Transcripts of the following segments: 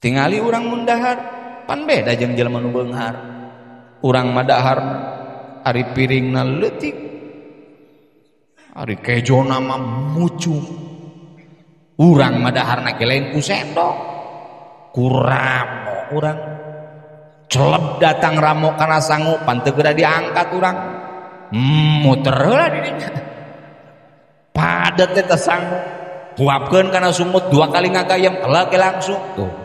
Tingali urang mun dahar pan beda jeung jelema nu beunghar. Urang mah dahar ari piringna leutik, ari kejona mah mucung. Urang mah daharna ge lain ku sendok, ku ramo urang. Celeb datang ramo kana sangu pan teu geura diangkat urang. Muter heula di dinya. Padet eta sangu. Huapkeun kana sungut dua kali ngagayem kelak langsung tuh.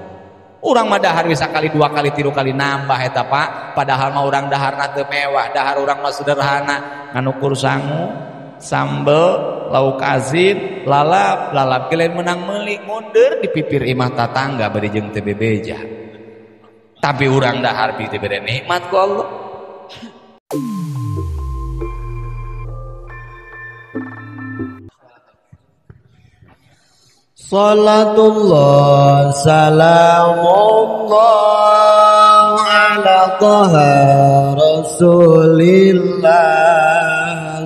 Urang mah dahar bisa kali dua kali tilu kali nambah eta Pak. Padahal mah urang daharna teu mewah, dahar urang mah sederhana, ngan ukur sangu, sambel, lauk asin, lalap, lalap ge lain menang meuli, mundur di pipir imah tatangga bari jeung teu bebeja. Tapi urang dahar bi dibere nikmat ku Allah. Salatullah salamullah ala Taha Rasulillah.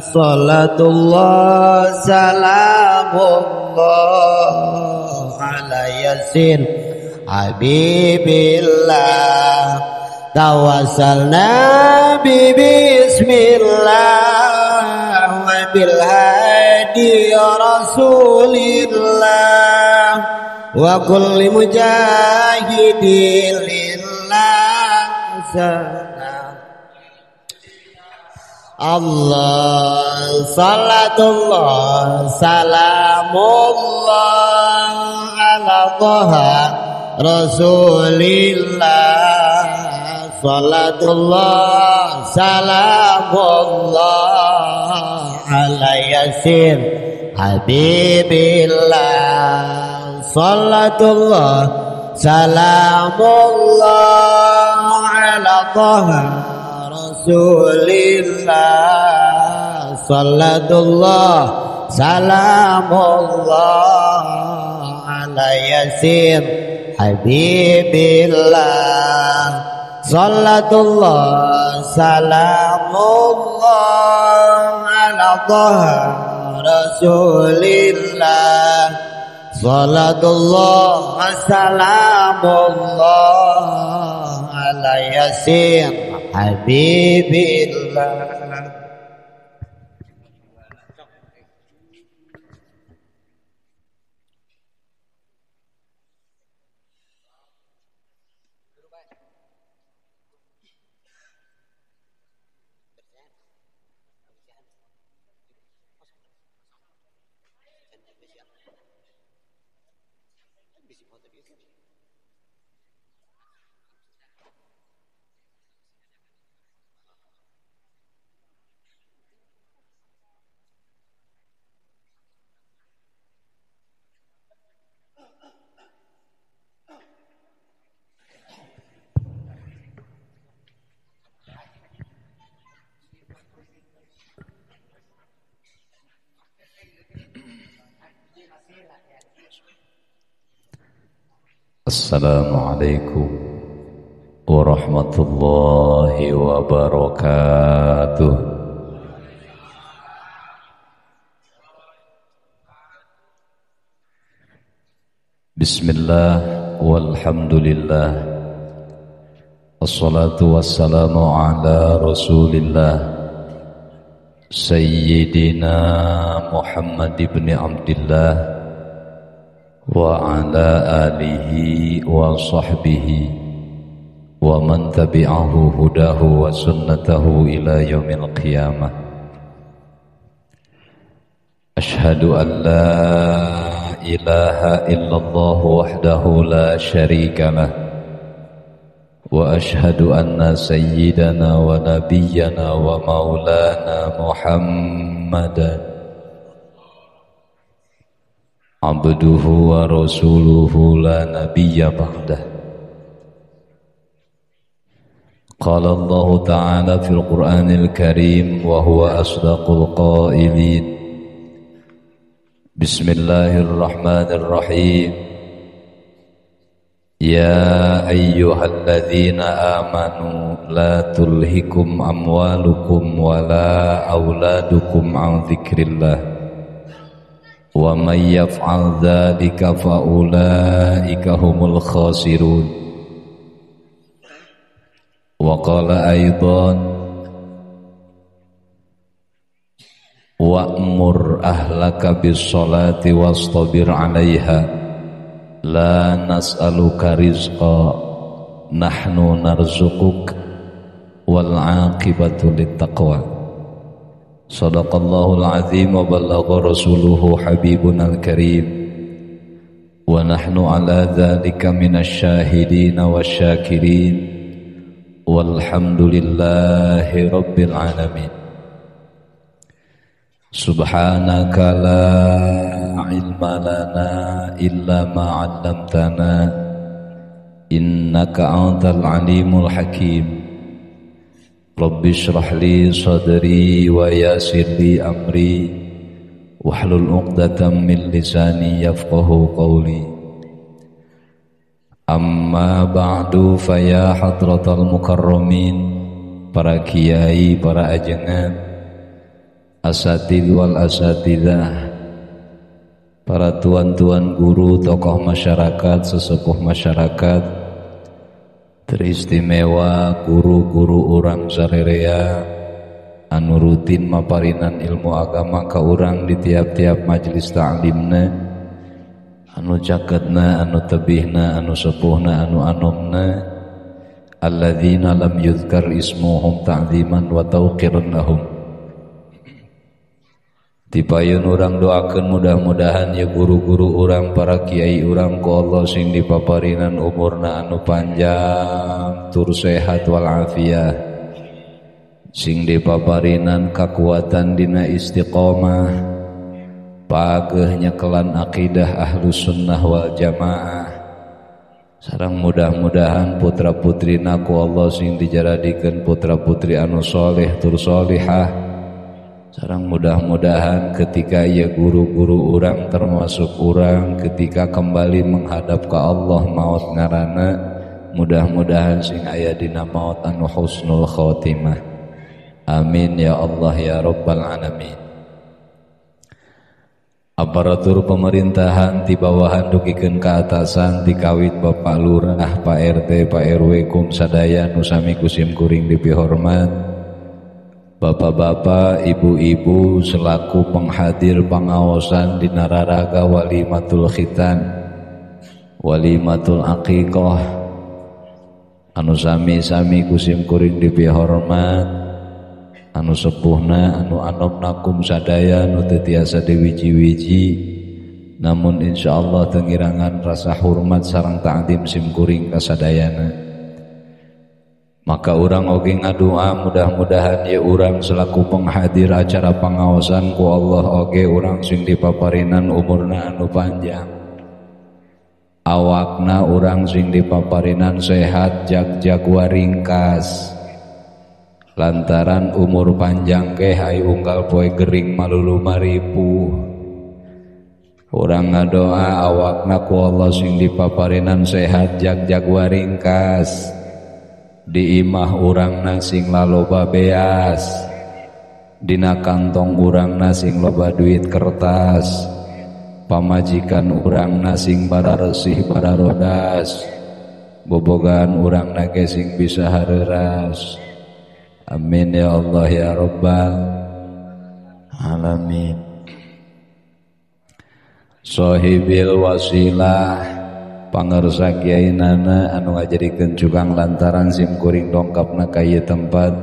Salatullah salamullah ala Yasin Habibillah. Tawassalna bi bismillah wa bil hadi Rasulillah wa kulli mujahidin lillah. Allah salatullah salamullah ala Taha Rasulillah. Salatullah salamullah ala Yasin Habibillah. Salatullah salamullah ala Taha Rasulillah. Salatullah salamullah ala Yasin Habibillah. Salatullah salamullah ala Taha Rasulillah. Salatullah salamullah ala Yasin Habibillah. Assalamualaikum warahmatullahi wabarakatuh. Bismillah walhamdulillah. Assalatu wassalamu ala rasulillah Sayyidina Muhammad ibn Abdillah wa ala alihi wa sahbihi wa man tabi'ahu hudahu wa sunnatahu ila yaumil qiyamah. Ashhadu an la ilaha illallah wahdahu la syarika lah wa ashhadu anna sayyidana wa nabiyyana wa maulana Muhammadan abduhu wa rasuluhu la nabiyya ba'dah. Qala Allah ta'ala fil Qur'anil Karim wa huwa asdaqul qailin. Bismillahirrahmanirrahim. Ya ayyuhalladzina amanu la tulhikum amwalukum wa la auladukum an dzikrillah. Wa may yaf'al dzalika fa ulaika humul khasirun. Wa qala aidan wa'mur ahlaka bis salati wastabir 'alaiha la nas'aluka rizqa nahnu narzuquk wal 'aqibatu littaqwa. Sadaqallahul azim wa balagha rasuluhu habibunal karim wa nahnu ala dzalika minasy syahidin wasyakirin walhamdulillahi rabbil alamin. Subhanaka la ilma lana illa ma 'allamtana innaka antal alimul hakim. Rabbi shrah li sadri wa yassir li amri wahlul 'uqdatam min lisani yafqahu qawli. Amma ba'du, fa ya hadratal mukarramin, para kiai, para ajengan, asatid wal asatidah, para tuan-tuan guru, tokoh masyarakat, sesepuh masyarakat, teristimewa guru-guru urang sarerea anu rutin maparinan ilmu agama ka urang di tiap-tiap majelis ta'limna, anu caketna, anu tebihna, anu sepuhna, anu anomna, alladzina lam yuzkar ismuhum ta'ziman wa tauqiran lahum. Tipayun urang doakeun mudah-mudahan ya guru-guru urang, para kiai urang ku Allah sing dipaparinan umurna anu panjang tur sehat wal afiah, sing dipaparinan kakuatan dina istiqomah, pageuh nyekelan akidah ahlus sunnah wal jamaah. Sareng mudah-mudahan putra-putrina ku Allah sing dijaradikeun putra-putri anu soleh tur solihah. Sareng mudah-mudahan ketika ya guru-guru urang termasuk urang ketika kembali menghadap ke Allah maut ngarana, mudah-mudahan sing aya dina maut anu husnul khotimah. Amin ya Allah ya rabbal alamin. Aparatur pemerintahan ti bawahan dugikeun ka atasan, ti kawit Bapak Lurah, Pak RT, Pak RW kum sadaya nu sami kusim kuring dipihormat, bapak-bapak, ibu-ibu selaku penghadir pengawasan di nararaga walimatul khitan, walimatul aqiqah, anu sami-sami kusim kuring dipihormat, anu sepuhna, anu anomna kum sadaya nu teu tiasa diwiji-wiji, namun insyaallah teu ngirangan rasa hormat sareng ta'zim sim kuring ka sadayana. Maka urang oge ngadua mudah-mudahan ya urang selaku penghadir acara pengawasan ku Allah oge urang sing dipaparinan umurna anu panjang, awakna urang sing dipaparinan sehat jag-jag waringkas, lantaran umur panjang ge hay unggal poe gering malulu maripuh. Urang ngadoa awakna ku Allah sing dipaparinan sehat jag-jag waringkas, di imah urangna sing laloba beas, dina kantong urangna sing loba duit kertas, pamajikan urangna sing bararesih bararodas, bobogaan urangna ge sing bisa hareuras. Amin ya Allah ya rabbal alamin. Sohibil wasilah, pangersa kiai nana anu ngajadikeun cukang lantaran sim kuring dongkapna ka ieu tempat,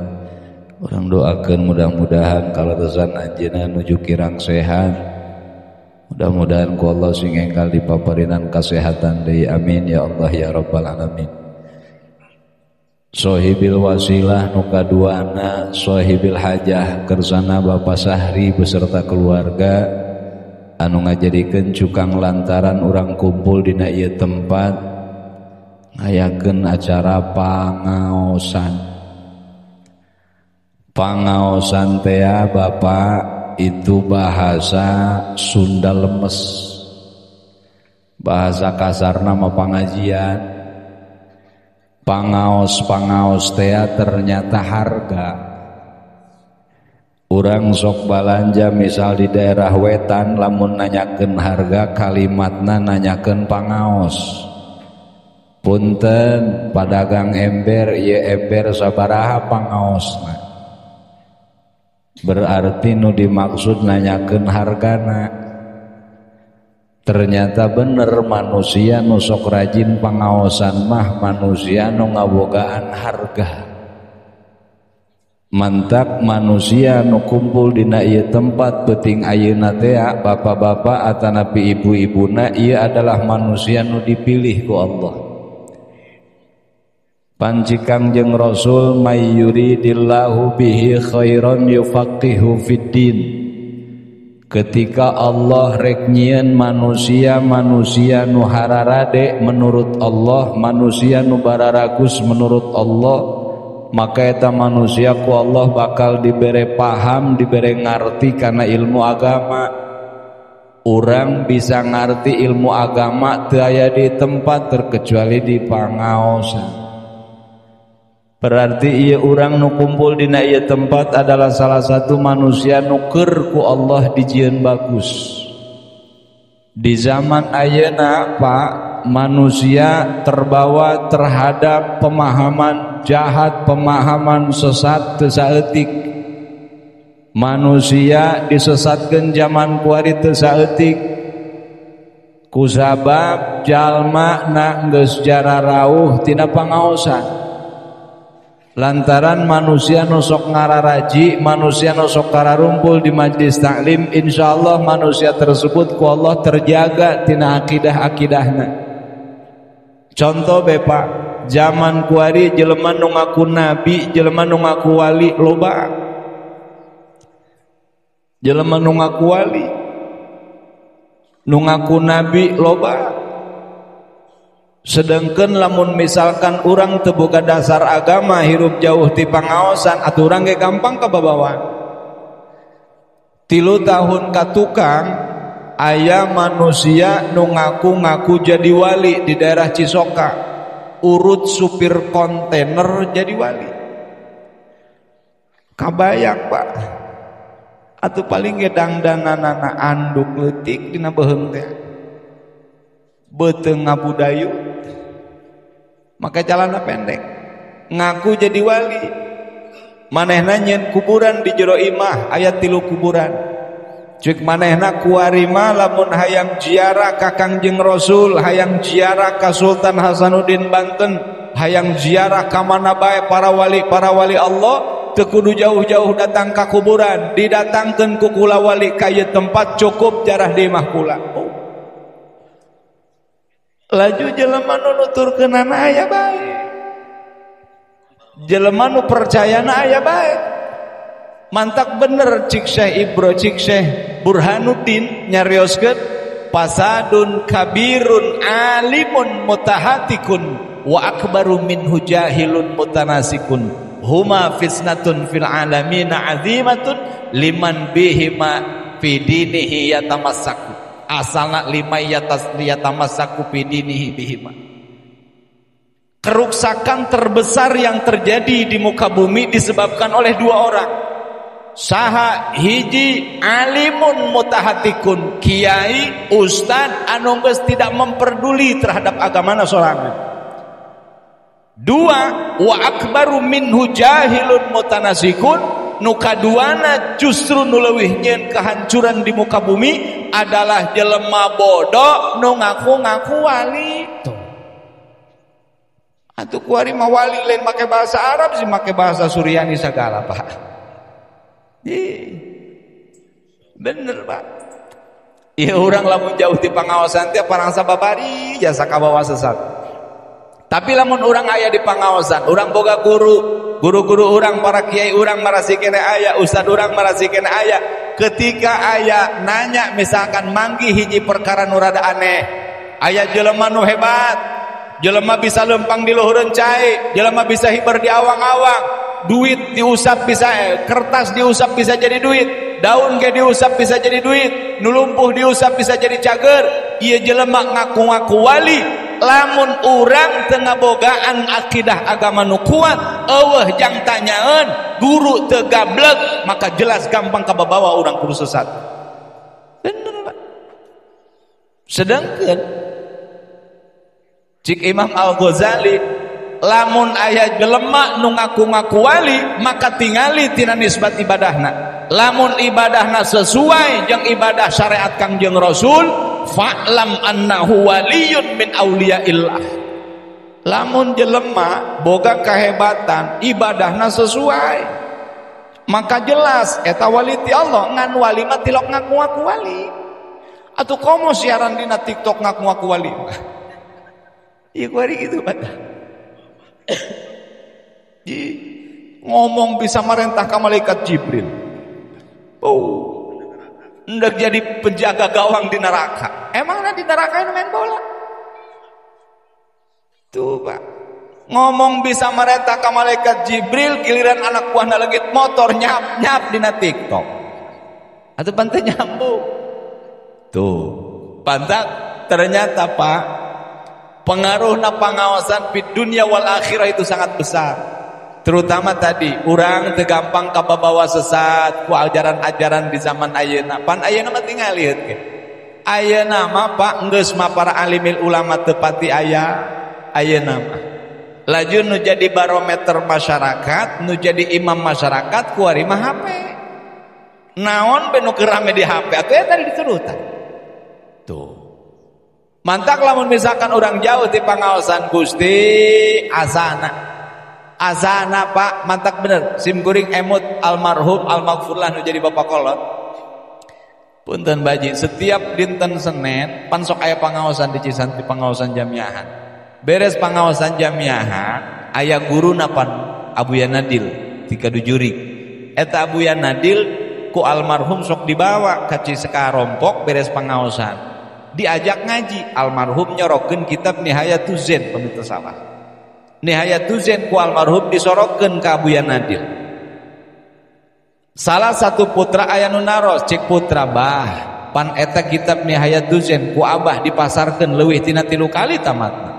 urang doakeun mudah-mudahan kaleresan anjeunna nuju kirang sehat, mudah-mudahan ku Allah sing enggal dipaparinan kasehatan deui. Amin ya Allah ya rabbal alamin. Sohibil wasilah nu kaduana sohibil hajah kersana Bapak Sahri beserta keluarga anu ngajadikeun cukang lantaran urang kumpul dina ieu tempat ngayakeun acara pangaosan. Pangaosan teh Bapak itu bahasa Sunda lemes, bahasa kasarna mah pangajian. Pangaos-pangaos teh ternyata harga. Urang sok balanja misal di daerah wetan lamun nanyakeun harga kalimatna nanyakeun pangaos. Punten padagang ember ieu ember sabaraha pangaosna. Berarti nu dimaksud nanyakeun hargana. Ternyata bener manusia nu sok rajin pangaosan mah manusia nu ngabogaan harga. Mantak manusia nu kumpul dina ieu tempat peuting ayeuna teh bapak-bapak atanapi ibu-ibuna ieu adalah manusia nu dipilih ku Allah. Panci Kangjeng Rasul may yuridillahu bihi khairan yufaqihu fiddin. Ketika Allah rek nyieun manusia-manusia nu hararade menurut Allah, manusia nu bararagus menurut Allah, maka eta manusia ku Allah bakal dibere paham, dibere ngarti karena ilmu agama. Urang bisa ngarti ilmu agama teu aya di tempat terkecuali di pangaosan. Berarti ieu urang nu kumpul dina ieu tempat adalah salah satu manusia nu keur ku Allah dijieun bagus. Di zaman ayeuna Pak, manusia terbawa terhadap pemahaman jahat, pemahaman sesat teu saeutik. Manusia disesatkeun zaman kuari teu saeutik. Kusabab jalma na geus jararauh tina pangaosan. Lantaran manusia nusok ngararaji, manusia nusok kararumpul di majlis taklim, insyaallah manusia tersebut ku Allah terjaga tina akidah-akidahna. Contoh be Pak, zaman kuari jelema nu ngaku nabi, jelema nu ngaku wali loba. Jelema nu ngaku wali, nu ngaku nabi loba. Sedangkan lamun misalkan urang teu boga dasar agama hirup jauh ti pangaosan atuh urang ge gampang kababawa. 3 tahun ka tukang aya manusia nu ngaku-ngaku jadi wali di daerah Cisoka, urut supir kontainer jadi wali. Kabayang Pak, atuh paling ge dangdananana anduk leutik dina beuheung teh, beuteung ngabudayu. Maka celana pendek ngaku jadi wali, manehna nyeun kuburan di jero imah aya 3 kuburan. Cek manehna kuari mah lamun hayang ziarah ka Kangjeng Rasul, hayang ziarah ka Sultan Hasanuddin Banten, hayang ziarah ka mana bae para wali Allah, teu kudu jauh-jauh datang ka kuburan, didatangkeun ku kula wali ka ieu tempat cukup jarah di imah kula. Oh. Laju jelema nu nuturkeunana aya bae, jelema nu percayana aya bae. Mantak bener cik Syekh Ibro, cik Syekh Burhanuddin nyarioskeun fasadun kabirun alimun mutahatikun wa akbaru minhu jahilun mutanasikun huma fitnatun fil alamina azimatun liman bihima fi dinihi yatamassaku. Asalna lima yatamassaku fi dinihi bihima. Keruksakan terbesar yang terjadi di muka bumi disebabkan oleh 2 orang. Saha hiji alimun mutahatikun, kiai ustad anu geus tidak memperduli terhadap agamana sorangan. 2 wa akbaru minhu jahilun mutanasikun, nu kaduana justru nu leuwih nyieun kehancuran di muka bumi adalah jelema bodoh nu ngaku-ngaku wali. Tuh. Atuh kuari mah wali lain make bahasa Arab sih, make bahasa Suryani segala Pak. Ih, bener Pak. Ieu urang lamun jauh ti pangaosan teh parangsa babari jasa kabawa sesat. Tapi lamun urang aya di pangaosan, urang boga guru, guru-guru urang, para kiai urang marasi kene aya, ustad urang marasi kene aya. Ketika aya nanya misalkan manggih hiji perkara nu rada aneh, aya jelema nu hebat, jelema bisa lempang di luhureun cai, jelema bisa hiber di awang-awang, duit diusap bisa, kertas diusap bisa jadi duit, daun ge diusap bisa jadi duit, nu lumpuh diusap bisa jadi cager. Ieu jelema ngaku-ngaku wali. Lamun urang teu ngabogaan akidah agama nu kuat, eueuh jang tanyaeun, guru teu gablek, maka jelas gampang kababawa urang kudu sesat. Bener Pak. Sedangkan cik Imam Al-Ghazali, lamun aya jelema nu ngaku-ngaku wali, maka tingali tina nisbat ibadahna. Lamun ibadahna sesuai jeung ibadah syariat Kangjeng Rasul, fa'lam annahu waliyun min auliyaillah. Lamun jelema boga kehebatan, ibadahna sesuai, maka jelas eta wali ti Allah. Ngan wali mah tilok ngaku-ngaku wali. Atuh komo siaran dina TikTok ngaku-ngaku wali. Ieu kuari gitu Pak. Ngomong bisa merentah ka malaikat Jibril. Oh, hendak jadi penjaga gawang di neraka. Emang di neraka ini main bola? Tuh Pak, ngomong bisa merentah ke malaikat Jibril, giliran anak buahna legit motor nyap nyap dina TikTok. Atau pantai nyambung. Tuh, pantak ternyata Pak, pengaruhna pengawasan di dunia wal akhirah itu sangat besar. Terutama tadi urang teu gampang kababawa sesat ku ajaran-ajaran di zaman ayeuna. Pan ayeuna mah tinggal lihat ke. Ayeuna mah Pak geus mah para alimil ulama teu pati aya ayeuna mah. Laju nu jadi barometer masyarakat, nu jadi imam masyarakat kuari mah HP. Naon be nu keur rame di HP atuh ya tadi diturutan. Tuh. Mantak lamun misalkan urang jauh ti pangaosan Gusti asana. Azana Pak, mantak bener. Sim kuring emut almarhum almaghfurlah nu jadi bapak kolot. Punten baji, setiap dinten Senin pan sok aya pangaosan di Cisanti, pangaosan jamiahan. Beres pangaosan jamiahan, aya guruna pan Abuya Nadil ti Kadujurik. Eta Abuya Nadil ku almarhum sok dibawa ka Cisekarompok beres pangaosan. Diajak ngaji, almarhum nyorokeun kitab Nihayatuz Zen pamit salah. Nihayatuz Zen ku almarhum disorokeun ka Abuya Nadil. Salah satu putra aya nu naros, cek putra bah, pan eta kitab Nihayatuz Zen ku abah dipasarkeun leuwih tina 3 kali tamatna.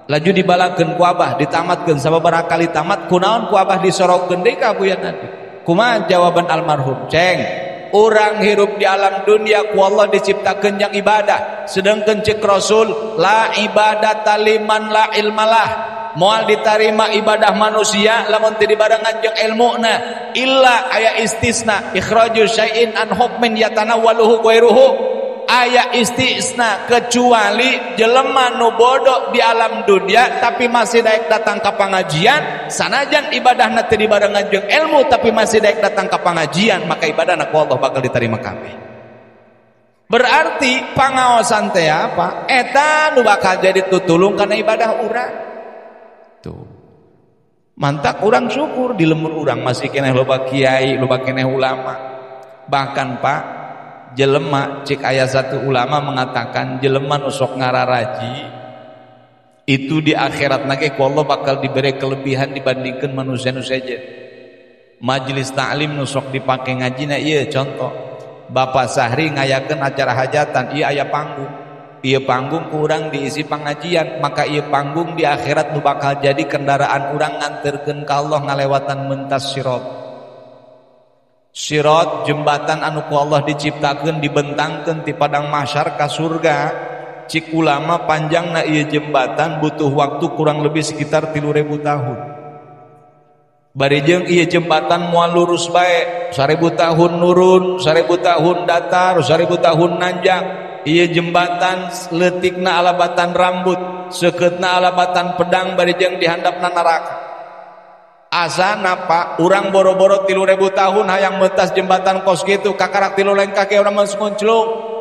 Laju dibalakeun ku abah ditamatkeun sababaraha kali tamat, kunaon ku abah disorokeun deui ka Abuya Nadil. Kumaha jawaban almarhum? Ceng, urang hirup di alam dunia ku Allah diciptakeun jang ibadah, sedangkeun cek Rasul la ibadata liman la ilmalah. Moal ditarima ibadah manusia lamun teu dibarengan jeung ilmuna, illa aya istisna ikhraju syai'in an hukmin yatanawwaluhu ghairuhu. Aya istisna kecuali jelema nu bodoh di alam dunia tapi masih daek datang ka pangajian, sanajan ibadahna teu dibarengan jeung ilmu tapi masih daek datang ka pangajian, maka ibadahna ku Allah bakal diterima kabeh. Berarti pangaosan teh apa? Eta nu bakal jadi tutulung kana ibadah urang. Tuh. Mantak urang syukur di lemur urang masih keneh loba kiai, loba keneh ulama. Bahkan Pak, jelema cik aya satu ulama mengatakan jelema nu sok ngararaji itu di akhirat nage ku Allah bakal diberi kelebihan dibandingkan manusia nu sejen. Majelis taklim nu sok dipake ngajina ieu contoh. Bapak Sahri ngayakeun acara hajatan, ieu aya panggung. Ieu panggung kurang diisi pengajian, maka ieu panggung di akhirat nu bakal jadi kendaraan urang nganterkeun ka Allah ngalewatan mentas sirat. Sirat jembatan anu ku Allah diciptakeun dibentangkeun ti padang mahsyar ka surga. Cik ulama panjangna ieu jembatan butuh waktu kurang lebih sekitar 3.000 tahun. Bari jeung ieu jembatan moal lurus bae, 1.000 tahun nurun, 1.000 tahun datar, 1.000 tahun nanjak. Ieu jembatan leutikna alabatan rambut, seukeutna alabatan pedang bari jeung dihandapna neraka. Asana Pak, urang boro-boro 3.000 tahun hayang mentas jembatan kos kitu, kakarak 3 lengkah ke urang ngunclung.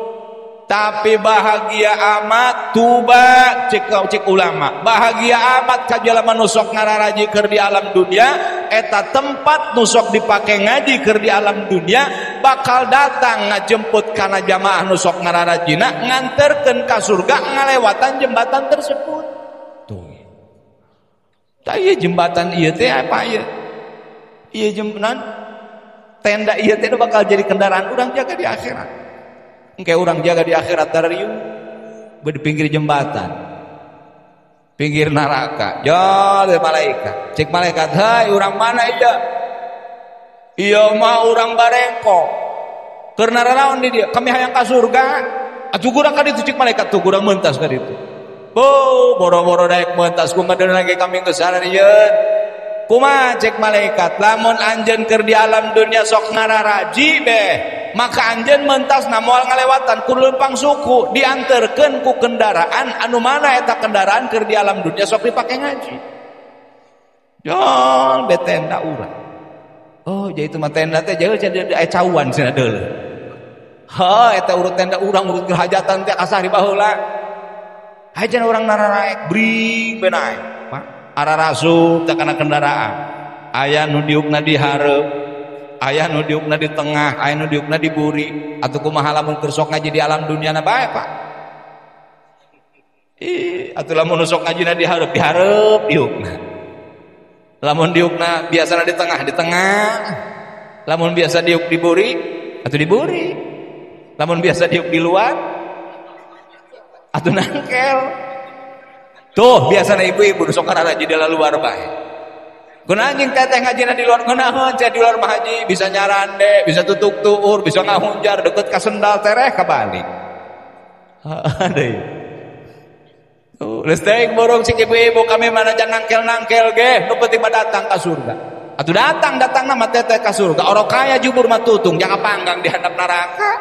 Tapi bahagia amat tuba cek ulama. Bahagia amat ka jelema nu sok ngararaji keur di alam dunia, eta tempat nu sok dipake ngaji keur di alam dunia bakal datang ngajemput kana jamaah nu sok ngararajina nganterkeun ka surga ngalewatan jembatan tersebut. Tuh. Tah ieu jembatan ieu teh apa ieu? Ieu jembatan tenda ieu teh bakal jadi kendaraan urang jaga di akhirat. Engke urang jaga di akhirat darariu di pinggir jembatan, pinggir neraka, jol malaikat. Cek malaikat, "Hai, urang mana ieu?" Ieu mah urang barengkok. Keur nararaon di dieu, kami hayang ka surga. Atuh gurang ka ditu cik malaikat tuh gurang mentas ka ditu. Oh, boro-boro daek mentas ku ngadeun lagi kami geus sararieun. Kumaha cek malaikat, lamun anjeun keur di alam dunia sok ngararaji beh, maka anjeun mentasna moal ngalewatan ku leumpang suku, dianterkeun ku kendaraan anu mana eta kendaraan keur di alam dunia sok dipake ngaji. Jol be tenda urang. Oh, jadi itu mah tenda teh jauh jadi aya cauan cenah deuleu. Ha, eta urut tenda urang urut hajatan teh kasah di baheula. Hajan orang nararaek bring benai Pak ararasup teh kana kendaraan aya nu diukna di hareup aya nu diukna di tengah aya nu diukna di buri atuh kumaha lamun keur sok ngaji di alam dunia na bae Pak. Ih atuh lamun sok ngajina di hareup diukna lamun diukna biasana di tengah lamun biasa diuk di buri atuh di buri lamun biasa diuk di luar atuh nangkel. Tuh biasana ibu-ibu sok ngaraji di luar bae. Guna anjing teteh ngajina di luar ngeunaheun sia di luar mah haji bisa nyarande, bisa tutuk tuur, bisa ngahunjar deket ka sendal tereh kabalik. Deui. Tuh leusteuk borong cik ibu-ibu kami mana jangan nangkel-nangkel ge, nu penting mah datang ka surga. Atuh datang-datangna mah teteh ka surga. Orok kaya jubur mah tutung jangan panggang di handap neraka.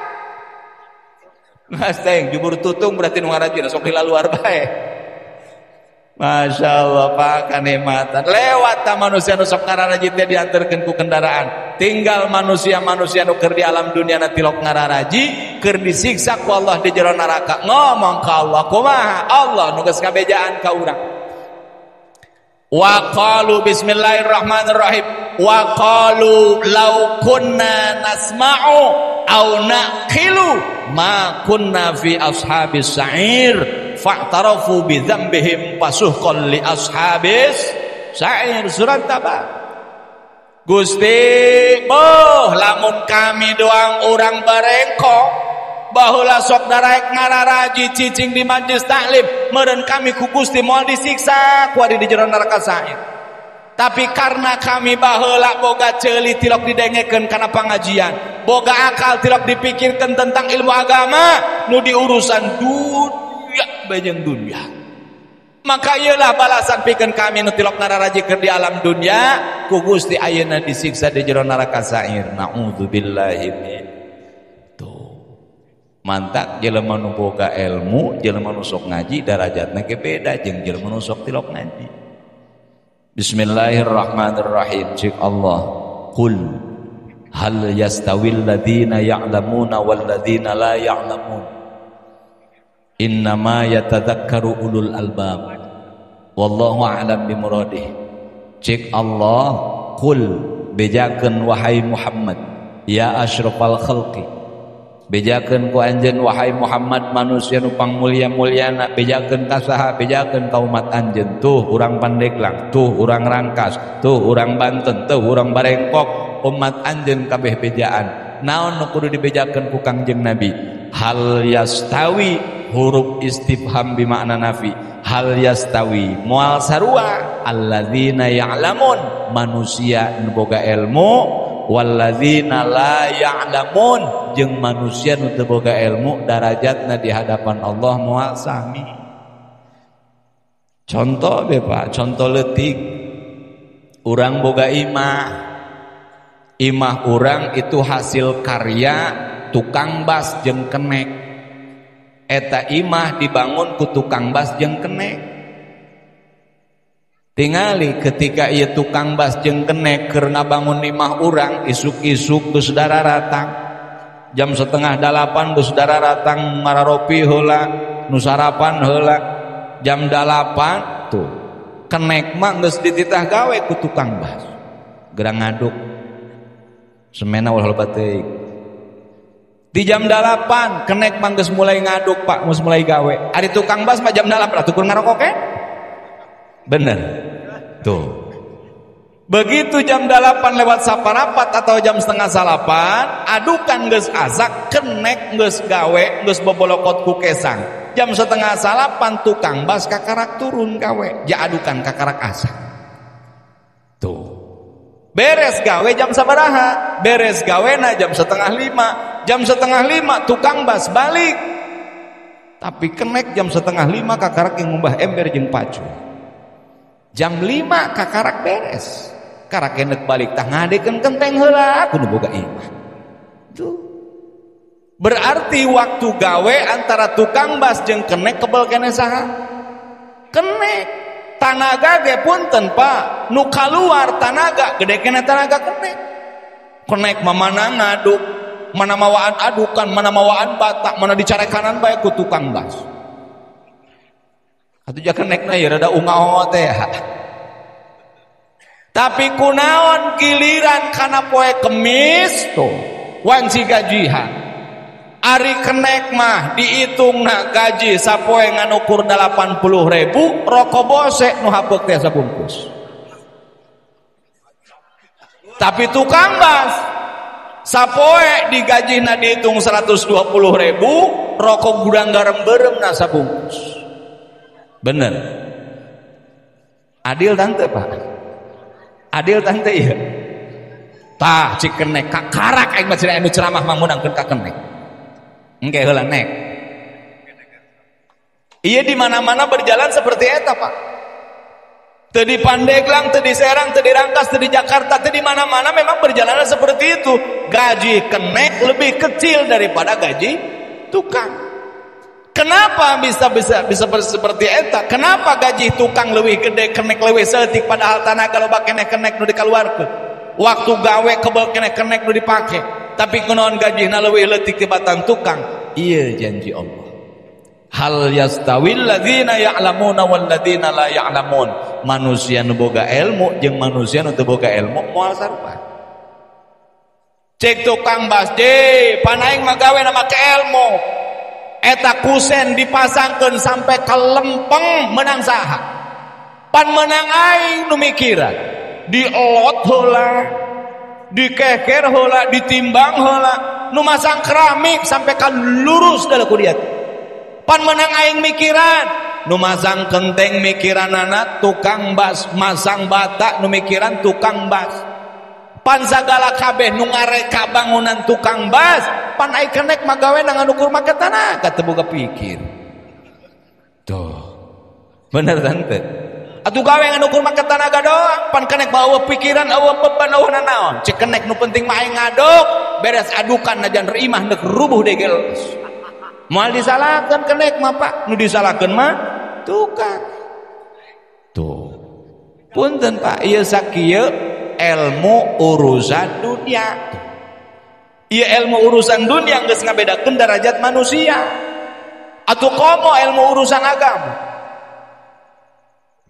Mas teng jubur tutung berarti nu ngarajina sok di luar bae. Masya Allah Pak kanikmatan. Lewat ta manusia nu sok ngararaji teh dianterkeun ku kendaraan. Tinggal manusia-manusia nu keur di alam dunia na tilok ngararaji keur disiksa ku Allah di jero neraka. Ngomong ka Allah kumaha? Allah nu geus ngabejaan ka urang. Wa qalu bismillahirrahmanirrahim. Wa qalu law kunna nasma'u aw naqilu ma kunna fi ashabis sa'ir fa'tarafu bi dzambihim fasuhqan li ashabis sa'ir. Surat Tabah. Gusti, boh lamun kami doang urang barengkok baheula sok daraek ngararaji cicing di majlis taklim meureun kami ku Gusti moal disiksa ku ari di jero neraka sa'ir. Tapi karena kami baheula boga ceuli tilok didengekeun kana pangajian, boga akal tilok dipikirkeun tentang ilmu agama, nu diurusan dunia bejeng dunia. Maka ieulah balasan pikeun kami nu tilok ngararaji keur di alam dunia, ku Gusti ayeuna disiksa di jero neraka sa'ir. Nauzubillahi min. Tuh. Mantak jelema nu boga ilmu, jelema nu sok ngaji darajatna ge beda jeung jelema nu sok tilok ngaji. Bismillahirrahmanirrahim. Cik Allah, qul hal yastawil ladzina ya'lamuna wal ladzina la ya'lamun innama yatadzakkaru ulul albab wallahu a'lam bimuradih. Cik Allah, qul bejakeun wahai Muhammad ya asyrafal khalqi, bejakeun ku anjeun wahai Muhammad manusia nu pangmulia-muliana, bejakeun ka saha, bejakeun ka umat anjeun. Tuh urang Pandeglang, tuh urang Rangkas, tuh urang Banten, tuh urang Barengkok, umat anjeun kabeh bejaan. Naon nu kudu dibejakeun ku Kangjeng Nabi? Hal yastawi, huruf istifham bimakna nafi. Hal yastawi moal sarua alladzina ya'lamun, manusia nu boga ilmu, walladzina la ya'lamun, jeung manusia nu teu boga ilmu darajatna di hadapan Allah moal sami. Contoh be Pak, contoh leutik. Urang boga imah. Imah urang itu hasil karya tukang bas jeung kenek. Eta imah dibangun ku tukang bas jeung kenek. Tingali ketika ieu tukang bas jeung kenek keur ngabangun imah urang, isuk-isuk geus dararatang. Jam 7:30 geus dararatang mararopi heula, nu sarapan heula. Jam 8 tuh kenek mah geus dititah gawe ku tukang bas. Gerang ngaduk. Semena ulah loba teuing. Di jam 8 kenek mah geus mulai ngaduk Pak, geus mulai gawe. Ari tukang bas mah jam 8 atuh keur ngarokok ke? Bener. Tuh. Begitu jam 8:15 atau jam 7:30, adukan geus azak, kenek geus gawe, geus bobolokot ku kesang. Jam 7:30 tukang bas kakarak turun gawe, ja adukan kakarak azak. Tuh. Beres gawe jam sabaraha? Beres gawena jam 4:30. Jam 4:30 tukang bas balik. Tapi kenek jam 4:30 kakarak yang ngumbah ember jeung pacu. Jam 5 kakarak beres. Karak kenek balik tah ngadekeun kenteng heula kudu boga imah. Tuh. Berarti waktu gawe antara tukang bas jeung kenek kebel keneh saha? Kenek. Tanaga ge punten Pak, nu kaluar tanaga gede keneh tanaga kenek. Kenek mah mana ngaduk, mana mawaan adukan, mana mawaan batak, mana dicarekanan bae ku tukang bas. Atuh ja kenekna ya rada unga-unga teh ya. Tapi kunaon giliran kana poe Kemis tuh wanci gajihan. Ari kenek mah dihitungna gaji sapoe nganukur 80.000, rokok bosek nu hapeuk teh sabungkus. Tapi tukang bas sapoe digajina dihitung 120.000, rokok gudang garam beureumna sabungkus. Bener. Adil tante Pak? Adil tante iya. Tah cik kenek kakarak aing mah cenah anu ceramah mah meunangkeun ka kenek. Engke heula nek. Iya di mana-mana berjalan seperti eta Pak. Teu di Pandeglang, teu di Serang, teu di Rangkas, teu di Jakarta, teu di mana-mana memang berjalan seperti itu. Gaji kenek lebih kecil daripada gaji tukang. Kenapa bisa seperti eta? Kenapa gaji tukang lebih gede, kenek lebih saeutik padahal tanaga loba kenek-kenek nu dikaluarkeun. Waktu gawe kebel kenek-kenek nu dipake. Tapi kunaon gajina leuwih leutik tibatan tukang? Iya janji Allah. Hal yastawil ladzina ya'lamuna wal ladzina la ya'lamun. Manusia nu boga ilmu jeung manusia nu teu boga ilmu moal sarua. Cek tukang bas de, pan aing mah gawe na make ilmu. Eta kusen dipasangkeun sampai ka lempeng menang saha? Pan menang aing nu mikiran. Dielot heula, dikeker heula, ditimbang heula, nu masang keramik sampai ka lurus dalam ku dia. Pan menang aing mikiran, nu masang kenteng mikiranana tukang bas, masang bata nu mikiran tukang bas. Pan sagala kabeh nu ngareka bangunan tukang bas, pan aing kenek mah gawe na nganukur make tanaga teu boga pikir. Tuh. Bener tante. Atuh gawe nganukur make tanaga doang, pan kenek mah eueuh pikiran, eueuh beban, eueuh nanaon. Cek kenek nu penting mah aing ngaduk, beres adukan najan imah neuk rubuh degel. Moal disalahkeun kenek mah Pak, nu disalahkeun mah tukang. Tuh. Punten Pak, ieu sakieu ilmu urusan dunia. Ieu ilmu urusan dunia geus ngabedakeun derajat manusia. Atuh komo ilmu urusan agama.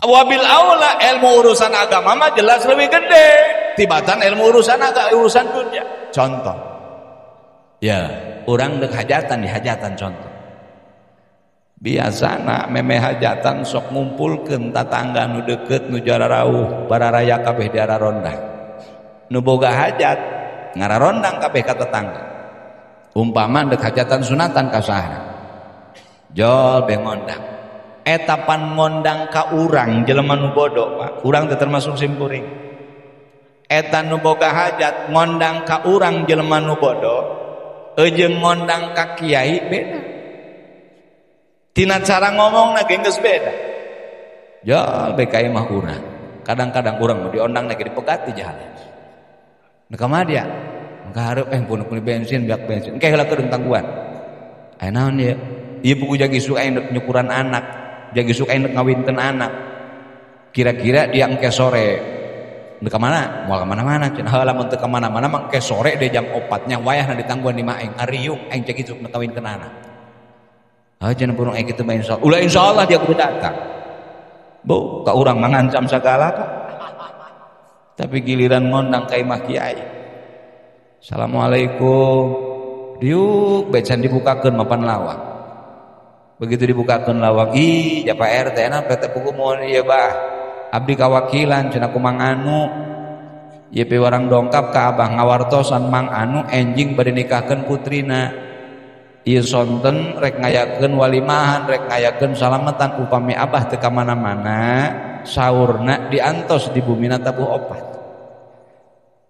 Wabil aula ilmu urusan agama mah jelas lebih gede tibatan ilmu urusan agama urusan dunia. Contoh. Ya, orang dek hajatan di hajatan contoh. Biasana meme hajatan sok ngumpulkeun tatangga nu deukeut nu jararauh bararaya kabeh di ararondang. Nu boga hajat ngararondang kabeh ka tetangga. Umpama dek hajatan sunatan ka saha. Jol be ngondang. Eta pan ngondang ka urang jelema nu bodoh Pak, urang teu termasuk simkuring. Eta nu boga hajat ngondang ka urang jelema nu bodoh jeung ngondang ka kiai beda. Tina cara ngomongna ge geus beda. Jol be ka imah urang. Kadang-kadang urang mah diondang ge dipegat di jalan. Nu ka mana dia? Ka hareup pun bensin biak bensin. Engke heula kedeung tangguhan. Aya naon ieu? Ieu buku jagi isuk aing deuk nyukuran anak, jagi isuk aing deuk ngawinkeun anak. Kira-kira dia engke sore deuk ka mana? Moal ka mana-mana cenah. Heula lamun teu ka mana-mana mah engke sore dia jam 4 nya wayahna ditangguhan di mah aing ngariung aing jagi isuk deuk ngawinkeun anak. Ah cenah purung aing kitu mah insyaallah. Ulah insyaallah dia kudu datang. Bu, ka urang mah ngancam sagala Pak. Tapi giliran ngondang ka imah kiai. Assalamualaikum. Diuk becan dibukakeun mapan lawang. Begitu dibukakeun lawang, ih ja Pak RT na PT pugu mohon ieu bah. Abdi kawakilan cenah ku Mang Anu. Ieu piwarang dongkap ka abah ngawartosan Mang Anu enjing bade nikahkeun putrina. Ieu sonten rek ngayakeun walimahan, rek ngayakeun salamatan upami abah teu ka mana-mana, saurna diantos di bumina tabuh opat.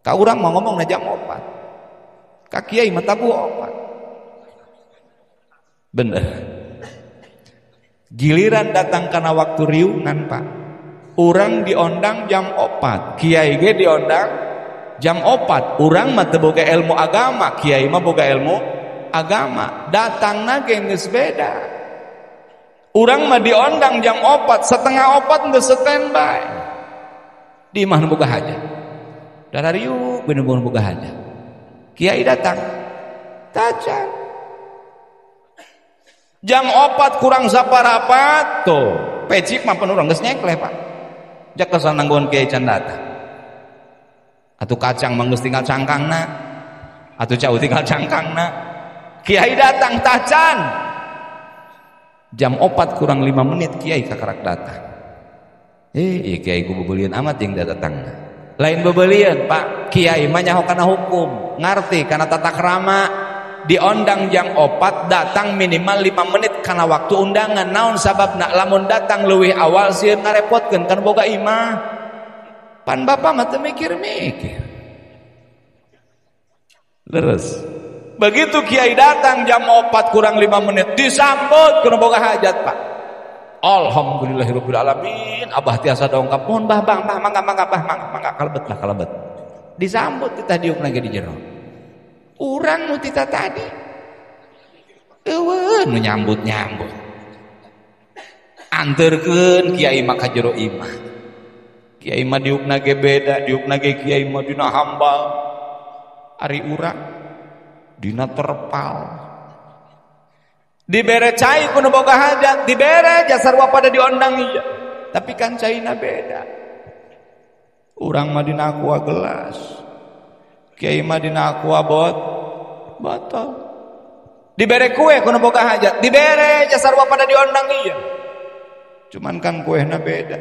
Ka urang mah ngomongna jam 4. Ka kiai mah tabuh 4. Bener. Giliran datang kana waktu riungan, Pak. Urang diondang jam 4, kiai ge diondang jam 4. Urang mah teu boga ilmu agama, kiai mah boga ilmu agama. Datangna ge geus beda. Urang mah diondang jam 4, setengah 4 geus standby. Di imah nu boga hajat. Darariuk bener-bener boga hajat. Kiai datang. Tacan. Jam 4 kurang saparapat tuh. Pecik mah pan urang geus nyekleh, Pak. Jak kesan nangguan kiai can datang. Atuh kacang mah geus tinggal cangkangna. Atuh cau tinggal cangkangna. Kiai datang tacan. Jam 4 kurang 5 menit kiai kakarak datang. Kiai ku bebelian amat yang datang. Lain bebelian, Pak. Kiai mah nyaho kana hukum, ngarti kana tata krama. Diondang jam 4 datang minimal 5 menit kana waktu undangan. Naon sababna lamun datang leuwih awal sieun ngarepotkeun kan boga imah. Pan bapak mah teu mikir-mikir. Leres. Begitu kiai datang jam 4 kurang 5 menit disambut kudu boga hajat, Pak. Alhamdulillahirabbil alamin. Abah tiasa dongkap mohon bah bang bah mangga mangga bah mangga mangga kalebet lah kalebet. Disambut titah diuk lagi di jero. Urang nu tita tadi eueuh nu nyambut-nyambut. Anterkeun kiai mah ka jero imah. Kiai mah diukna ge beda, diukna ge kiai mah dina hambal. Ari urang dina terpal. Dibere cai ku nu boga hajat, dibere jasarwa pada diondang ieu. Tapi kan caina beda. Urang mah dina aqua gelas. Kiai mah dina aqua botol. Dibere kue ku nu boga hajat, dibere jasarwa pada diondang ieu. Cuman kan kuehna beda.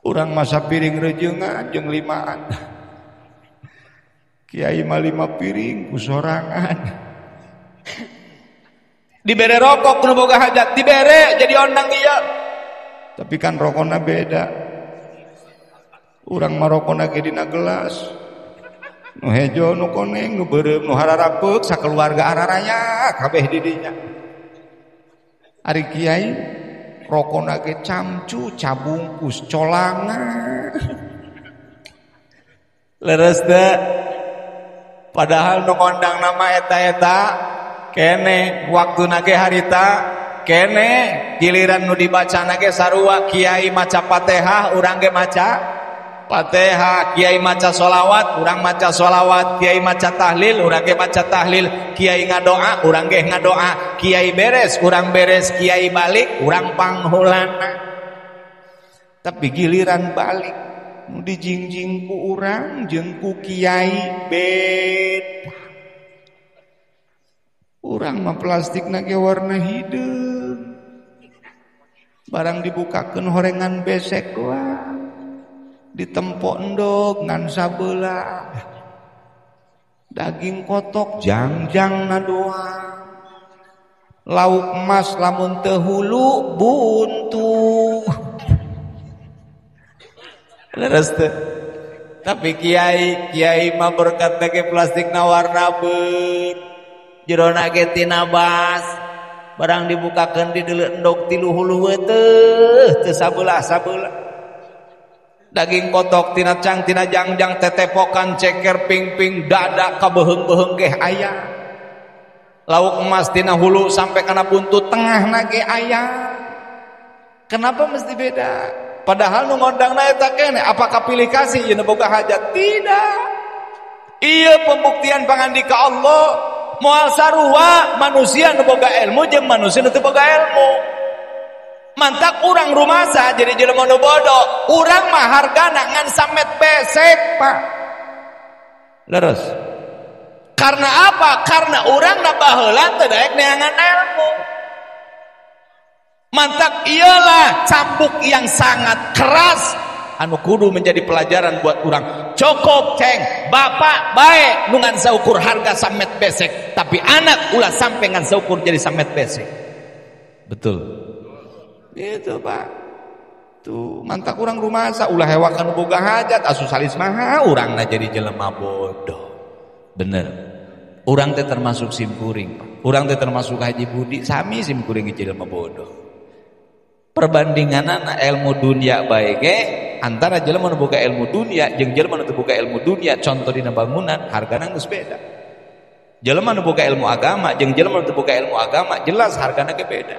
Urang mah sapiring reujeungan jeung limaan. Kiai mah 5 piring ku sorangan. Dibere rokok ku nu boga hajat, dibere jadi ondang ieu. Tapi kan rokona beda. Urang mah rokona ge dina gelas. Nu hejo, nu koneng, nu beureum, nu hararapeuk sakeluarga araraya kabeh di dinya. Ari kiai rokona ge camcu, cabungkus, colangan. Leres teu? Padahal nu ngondang nama eta-eta kene waktuna ge harita kene giliran nu dibacana ge sarua kiai maca Fatihah urang ge maca Fatihah, kiai maca sholawat urang maca sholawat, kiai maca tahlil urang ge maca tahlil, kiai ngadoa urang ge ngadoa, kiai beres urang beres, kiai balik urang panghulana. Tapi giliran balik nu dijingjing ku urang jeung ku kiai beda. Urang mah plastikna ge warna hideung. Barang dibukakeun horengan besek doang. Ditempok endog ngan sabelah. Daging kotok jangjangna doang. Lauk emas lamun teu hulu buntu. Leres teu? Tapi kiai mah berkat ge plastikna warna beun. Jerona ge tina bas. Barang dibukakeun di deuleu endog tilu hulu teuh teu sabelah-sabelah. Daging kotok tina cang tina jangjang tetepokan ceker ping-ping dada kabeheung-beheung ge aya. Lauk emas tina hulu sampai kana buntut tengahna ge aya. Kenapa mesti beda? Padahal nu ngondangna eta kene, apakah pilih kasih ieu nu boga hajat? Tidak. Ieu pembuktian pangandika Allah. Moal sarua manusia nu boga ilmu jeung manusia nu teu boga ilmu. Mantak urang rumasa jadi jelema nu bodoh. Urang mah hargana ngan samet pesek, Pak. Leres. Karena apa? Karena urang na baheula teu daek neangan ilmu. Mantak iyalah cambuk yang sangat keras anu kudu menjadi pelajaran buat urang. Cukup ceng, bapak bae nu ngan saukur harga samet besek, tapi anak ulah sampai ngan saukur jadi samet besek. Betul. Itu Pak. Tuh mantak urang rumasa ulah hewakan boga hajat asus salis maha urangna jadi jelema bodoh. Bener. Urang teh termasuk simkuring, Pak. Urang teh termasuk Haji Budi, sami simkuring jelema bodoh. Perbandinganana ilmu dunia bae ge antara jelema nu boga ilmu dunia jeung jelema nu teu boga ilmu dunia, contoh dina bangunan hargana geus beda. Jelema nu boga ilmu agama jeung jelema nu teu boga ilmu agama jelas hargana ge beda.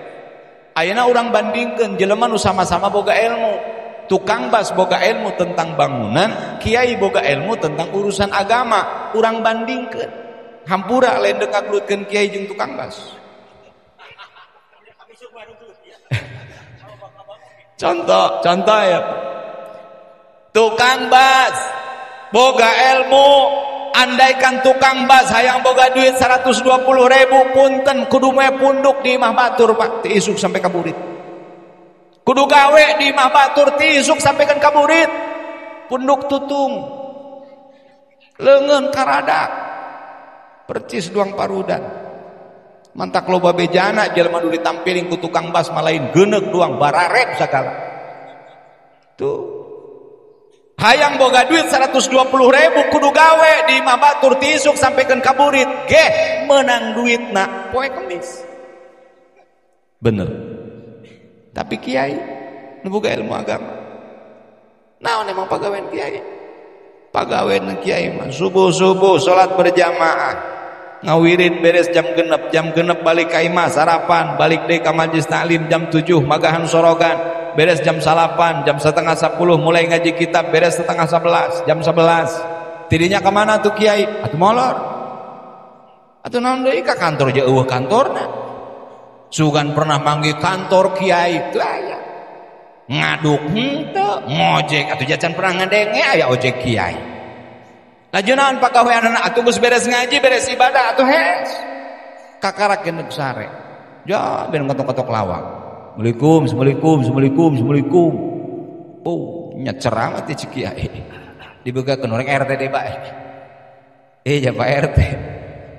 Ayeuna urang bandingkeun jelema nu sama-sama boga ilmu. Tukang bas boga ilmu tentang bangunan, kiai boga ilmu tentang urusan agama. Urang bandingkeun. Hampura lain deuk ngagelutkeun kiai jeung tukang bas. Contoh, contoh ya. Tukang bas boga ilmu, andaikan tukang bas hayang boga duit 120.000 punten kudu moe punduk di imah batur Pak, ti isuk sampai kaburit. Kudu gawe di imah batur ti isuk sampai kan kaburit. Punduk tutung. Leungeun karadak. Percis duang parudan. Mantak loba bejana jelema nu ditampiling ku tukang bas malain geuneuk duang bararep sagala. Tuh. Hayang boga duit 120.000 kudu gawe di imah batur ti isuk sampaikan kaburit geh menang duitna poe Kemis. Bener. Tapi kiai nu boga ilmu agama. Naon emang pagawean kiai? Pagawean kiai mah subuh-subuh salat berjamaah. Ngawirid beres jam genep balik ka imah sarapan, balik deui ka majlis taklim jam 7 magahan sorogan. Beres jam 8, jam 9:30 mulai ngaji kitab, beres 10:30, jam 11. Tidinya kemana tuh kiai? Atuh molor. Atuh naon deui ka kantor je eueuh kantorna. Sugan pernah manggil kantor kiai teu aya. Ngaduk henteu, ngojek atuh jacan pernah ngadenge aya ojek kiai. Laju naon pagaweanana atuh geus beres ngaji, beres ibadah atuh hes. Kakarak geuneuh sare. Ja ben ketok-ketok lawang. Assalamualaikum, assalamualaikum, assalamualaikum, assalamualaikum. Oh, nyecer amat ya kiai. Dibegakeun orang RT deh, Pak. Ya Pak RT.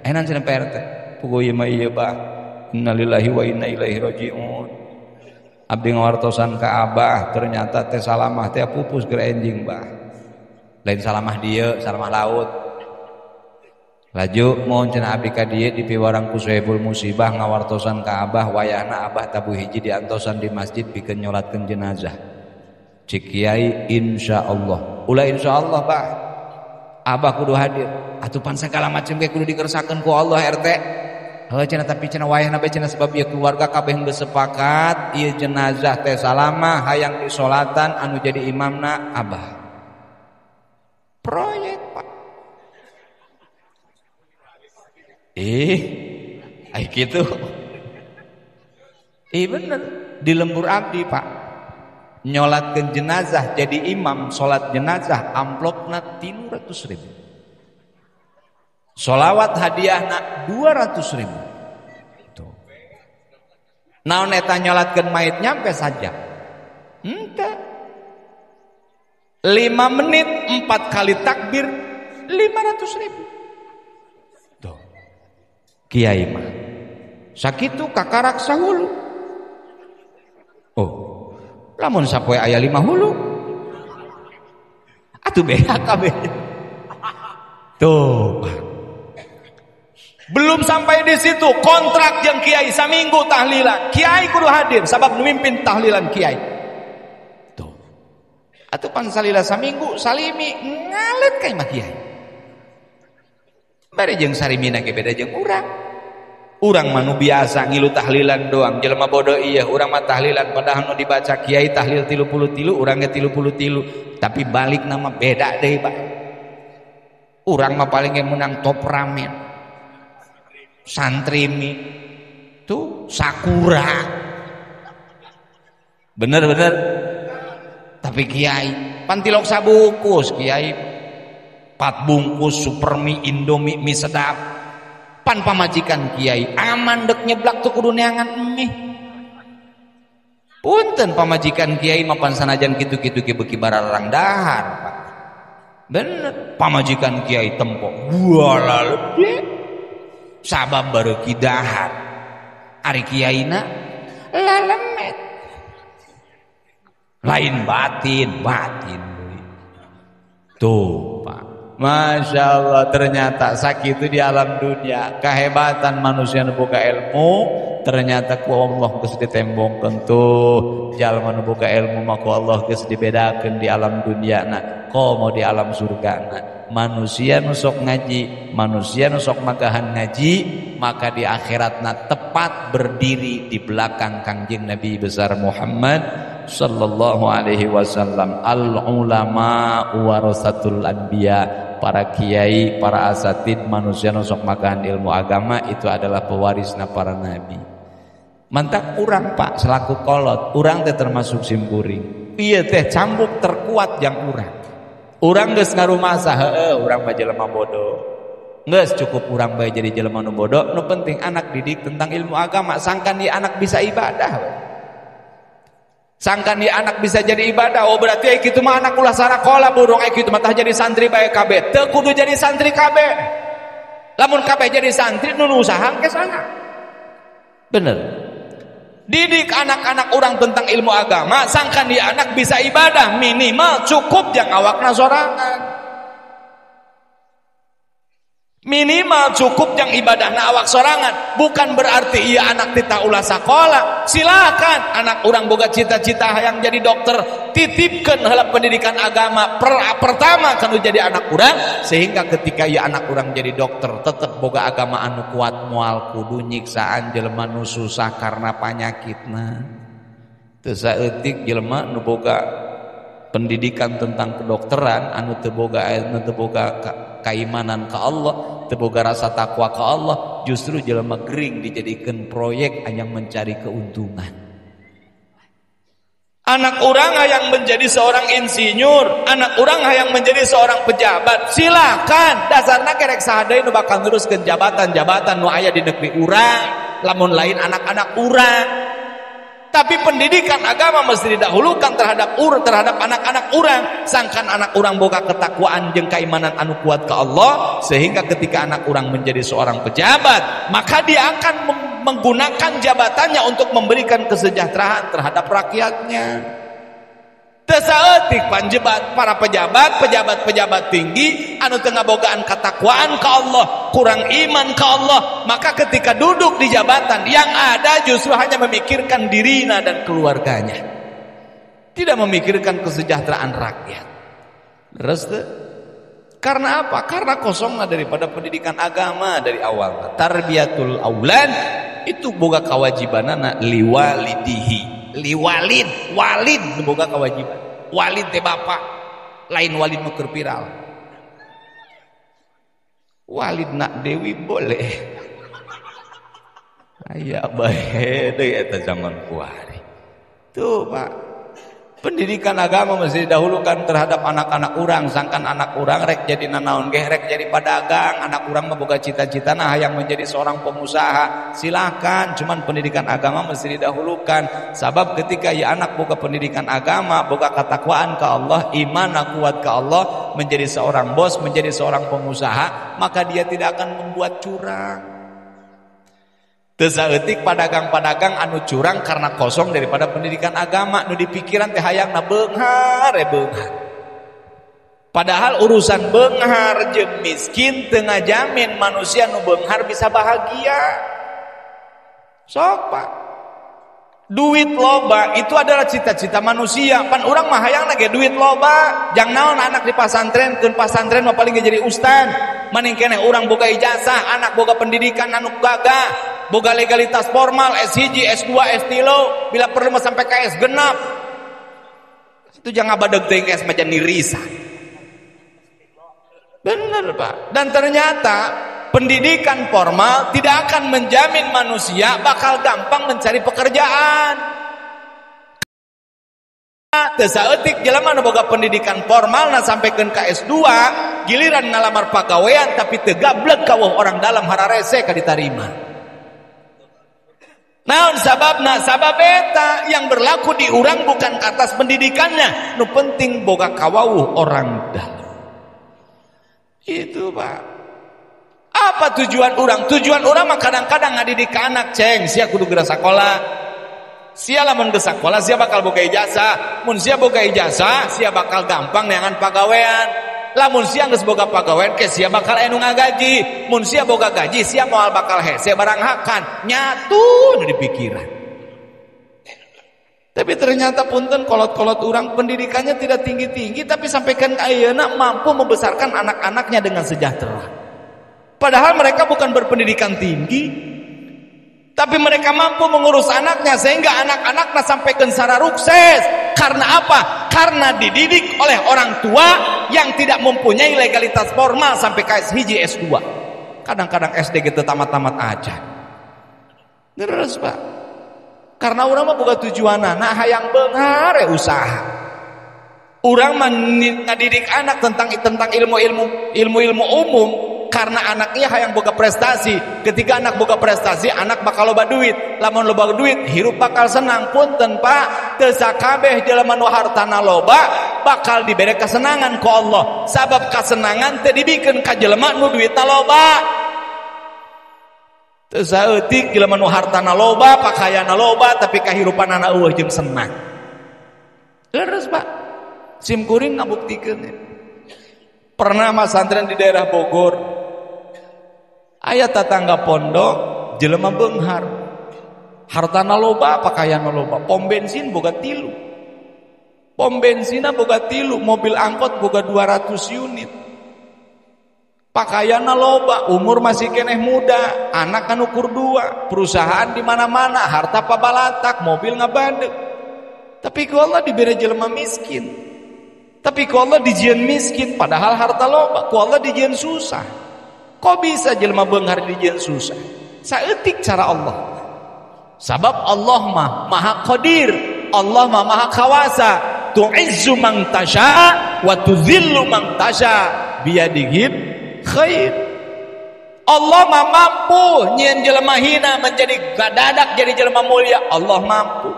Enan cenah Pak RT. Puguh ieu mah ieu, Pak. Innalillahi wa inna ilaihi rajiun. Abdi ngawartosan ka Abah, ternyata teh salamah teh pupus keur enjing, Bah. Lain salamah dieu, salamah laut. Laju mohon cenah abdi ka dieu dipiwarang ku Sohibul Musibah ngawartosan ka Abah wayahna Abah tabuh hiji diantosan di masjid pikeun nyolatkeun jenazah. Cik kiai insyaallah. Ulah insyaallah Bah. Abah kudu hadir. Atuh pan sagala macem ge kudu dikersakeun ku Allah RT. Heuh cenah tapi cenah wayahna bae cenah sebab ieu keluarga kabeh geus sepakat ieu jenazah teh salamah hayang disolatan anu jadi imamna Abah. Proyek Pak. Ay gitu. Bener di lembur abdi Pak. Nyolatkeun jenazah jadi imam salat jenazah amplopna 300.000. Solawat hadiahna 200.000. Tuh. Naon eta nyolatkeun mayit nyampe saja. Henteu. 5 menit 4 kali takbir 500.000. Kiai mah sakitu kakarak sahulu. Oh, lamun sapoe aya 5 hulu. Atuh beda kabeh. Tuh. Belum sampai di situ kontrak jeung kiai saminggu tahlilan. Kiai kudu hadir sabab mimpin tahlilan kiai. Tuh. Atuh pan salila saminggu salimi ngalet ka imah kiai. Bari jeung sarimina ge beda jeung urang. Urang mah nu biasa ngilu tahlilan doang, jelema bodoh iya, urang mah tahlilan padahal nu dibaca kiai tahlil 33, urang ge 33, tapi balik nama beda deui Pak. Urang mah paling ge menang top ramen. Santri mi tuh sakura. Bener-bener. Tapi kiai pantilok sabukus kiai 4 bungkus supermi indomie mie sedap. Pan pamajikan kiai aman dek nyeblak tuh kudu neangan mie. Punten pamajikan kiai mapan sanajan kitu-kitu ge beuki bararang dahar Pak. Bener pamajikan kiai tempo wala lebih sabab bareuki dahar. Ari kiaina lalemet. Lain batin, batin. Tuh, Pak. Masya Allah, ternyata sakit itu di alam dunia. Kehebatan manusia nu boga ilmu ternyata ku Allah geus ditembongkeun tuh. Jalma nu boga ilmu mah ku Allah geus dibedakeun di alam dunia na, komo di alam surga na. Manusia nu sok ngaji, manusia nu sok magahan ngaji, maka di akhiratna tepat berdiri di belakang Kangjeng Nabi besar Muhammad sallallahu alaihi wasallam. Al ulama warasatul anbiya, para kiai, para asatid, manusia nu sok magahan ilmu agama itu adalah pewarisna para nabi. Mantak urang Pak selaku kolot, urang teh termasuk simkuring. Ieu teh cambuk terkuat yang urang. Urang geus ngarumasa, heueuh urang mah jelema bodoh. Geus cukup urang bae jadi jelema nu bodoh, nu penting anak didik tentang ilmu agama, sangkan di anak bisa ibadah we. Sangkan di anak bisa jadi ibadah, oh berarti kitu mah anak ulah sarakola burung, kitu mah tah jadi santri bae kabeh. Teu kudu jadi santri kabeh. Lamun kabeh jadi santri nu usaha ke sana. Bener. Didik anak-anak orang tentang ilmu agama, sangkan di anak bisa ibadah, minimal cukup yang awakna sorangan. Minimal cukup yang ibadahna awak sorangan. Bukan berarti iya anak tita ulah sakola. Silakan anak orang boga cita-cita yang jadi dokter, titipkan heula pendidikan agama pertama kanu jadi anak urang, sehingga ketika iya anak urang jadi dokter tetep boga agama anu kuat, moal kudu nyiksaan jelema nu susah karena panyakitna. Teu saeutik jelema nu boga pendidikan tentang kedokteran anu teu boga keimanan ke Allah, teu boga rasa takwa ke Allah, justru jelema gering dijadikan proyek yang mencari keuntungan. Anak urang hayang menjadi seorang insinyur, anak urang hayang menjadi seorang pejabat, silakan. Dasarna kerek saha deui nu bakal neruskeun jabatan-jabatan nu aya di negeri urang, lamun lain anak-anak urang. Tapi pendidikan agama mesti didahulukan terhadap anak-anak urang, sangkan anak urang boga ketakwaan jeung keimanan anu kuat ke Allah, sehingga ketika anak urang menjadi seorang pejabat, maka dia akan menggunakan jabatannya untuk memberikan kesejahteraan terhadap rakyatnya. Teu saeutik panjebat para pejabat, pejabat-pejabat tinggi anu teu ngabogaan ketakwaan ka Allah, kurang iman ka Allah, maka ketika duduk di jabatan yang ada justru hanya memikirkan dirina dan keluarganya, tidak memikirkan kesejahteraan rakyat. Terus karena apa? Karena kosongnya daripada pendidikan agama dari awal. Tarbiyatul aulad itu boga kewajibanana liwalidihi. Liwalid, walid boga kewajiban. Walid teh bapak, lain walid nu keur viral. Walid nak Dewi boleh. Aya bae deui eta zaman kuari. Tuh Pak. Pendidikan agama mesti didahulukan terhadap anak-anak urang, sangkan anak urang rek jadi nanaon ge, rek jadi pedagang, anak urang mah boga cita-cita nah yang menjadi seorang pengusaha. Silakan, cuman pendidikan agama mesti didahulukan. Sabab ketika ya anak boga pendidikan agama, boga ketakwaan ke Allah, iman kuat ke Allah, menjadi seorang bos, menjadi seorang pengusaha, maka dia tidak akan membuat curang. Teu saeutik padagang-padagang anu curang karena kosong daripada pendidikan agama, nu dipikiran teh hayangna beunghar beunghar. Padahal urusan beunghar jeung miskin teu ngajamin manusia nu beunghar bisa bahagia. Sok Pak. Duit loba itu adalah cita-cita manusia. Pan urang mah hayangna ge duit loba. Jang naon anak di pasantren, keun pasantren mah paling ge jadi ustad. Maning keneh urang boga ijazah, anak boga pendidikan anu gagah, boga legalitas formal S1, S2, S3, bila perlu mah sampai ke S genap. Itu jangan badeg teuing S mah nirisa. Bener Pak. Dan ternyata pendidikan formal tidak akan menjamin manusia bakal gampang mencari pekerjaan. Teu saeutik jelema nu boga pendidikan formal na sampikeun ka S2, giliran ngalamar pagawean tapi teu gablek kaweuh orang dalam hararese ka ditarima. Naon sababna? Sabab eta yang berlaku di urang bukan ke atas pendidikannya, nu penting boga kawauh orang dalam. Itu Pak. Apa tujuan orang? Tujuan orang mah kadang-kadang ngadidik ka anak, ceng sia kudu geura sakola. Sia lamun geus sakola sia bakal boga ijazah, mun sia boga ijazah sia bakal gampang neangan pagawean. Lamun sia geus boga pagawean ke sia bakal anu ngagaji, mun sia boga gaji sia moal bakal hese barang hakan. Nyatu nu dipikiran. Tapi ternyata punten kolot-kolot urang pendidikannya tidak tinggi-tinggi tapi sampaikan ka ayeuna mampu membesarkan anak-anaknya dengan sejahtera. Padahal mereka bukan berpendidikan tinggi, tapi mereka mampu mengurus anaknya sehingga anak-anaknya sampai ke sukses. Karena apa? Karena dididik oleh orang tua yang tidak mempunyai legalitas formal sampai ke S1, S2. Kadang-kadang SD gitu tamat-tamat aja. Terus Pak. Karena urang mah boga tujuan anak hayang beunghar usaha. Urang mah ngadidik anak tentang ilmu-ilmu umum. Karena anaknya hayang boga prestasi. Ketika anak boga prestasi, anak bakal loba duit. Lamun loba duit, hirup bakal senang. Punten Pak, teu sakabeh jelema nu hartana loba bakal dibere kesenangan ku Allah. Sabab kesenangan teu dibikeun ka jelema nu duitna loba. Teu saeutik jelema nu hartana loba, pakaianna loba, tapi kahirupanana eueuh jeung senang. Leres Pak. Sim kuring ngabuktikeun. Pernah masantren di daerah Bogor. Aya tatangga pondok jelema beunghar, hartana loba, pakaianna loba, pom bensin boga 3, pom bensinna boga 3, mobil angkot boga 200 unit, pakaianna loba, umur masih keneh muda, anak kan ukur 2, perusahaan di mana-mana, harta pabalatak, mobil ngabadek. Tapi ku Allah dibere jelema miskin, tapi ku Allah dijieun miskin, padahal harta loba, ku Allah dijieun susah. Kok bisa jelema beunghar dijieun susah? Saeutik cara Allah. Sabab Allah mah maha qadir, Allah mah maha kawasa. Tu'izzu man tasha wa tuzillu man tasha biyadihil khair. Allah mah mampu nyieun jelema hina menjadi gadadak jadi jelema mulia. Allah mampu.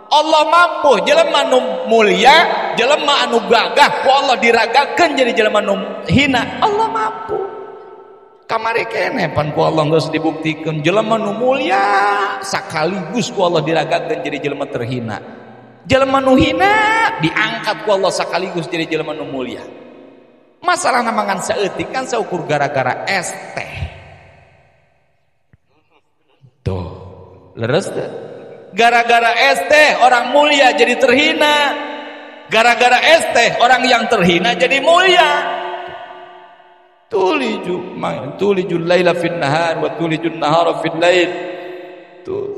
Allah mampu jelema nu mulia, jelema anu gagah ku Allah diragakeun jadi jelema nu hina. Allah mampu. Kamari keneh pan ku Allah geus dibuktikeun jelema nu mulia sakaligus ku Allah diragakeun jadi jelema terhina. Jelema nu hina diangkat ku Allah sakaligus jadi jelema nu mulia. Masalahna mangan saeutik kan saukur gara-gara es teh. Tuh, leres teh. Gara-gara es teh orang mulia jadi terhina. Gara-gara es teh orang yang terhina jadi mulia. Tulijul laila fin nahar wa tulijun nahara fil lail. Tuh.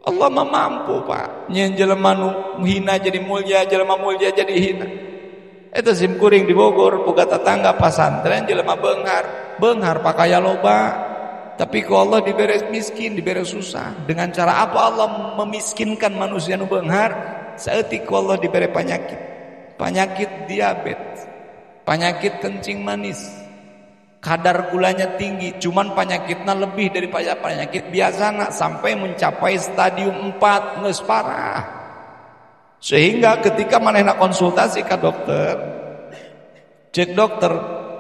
Allah mah mampu, Pak. Nyeun jelema nu hina jadi mulia, jelema mulia jadi hina. Eta sim kuring di Bogor boga tetangga pasantren jelema beunghar, beunghar pakaya loba. Tapi ku Allah dibere miskin, dibere susah. Dengan cara apa Allah memiskinkan manusia nu beunghar? Saeutik ku Allah dibere penyakit. Penyakit diabetes, penyakit kencing manis. Kadar gulanya tinggi, cuman penyakitnya lebih daripada penyakit biasa sampai mencapai stadium 4, geus parah. Sehingga ketika manehna konsultasi ke dokter, cek dokter,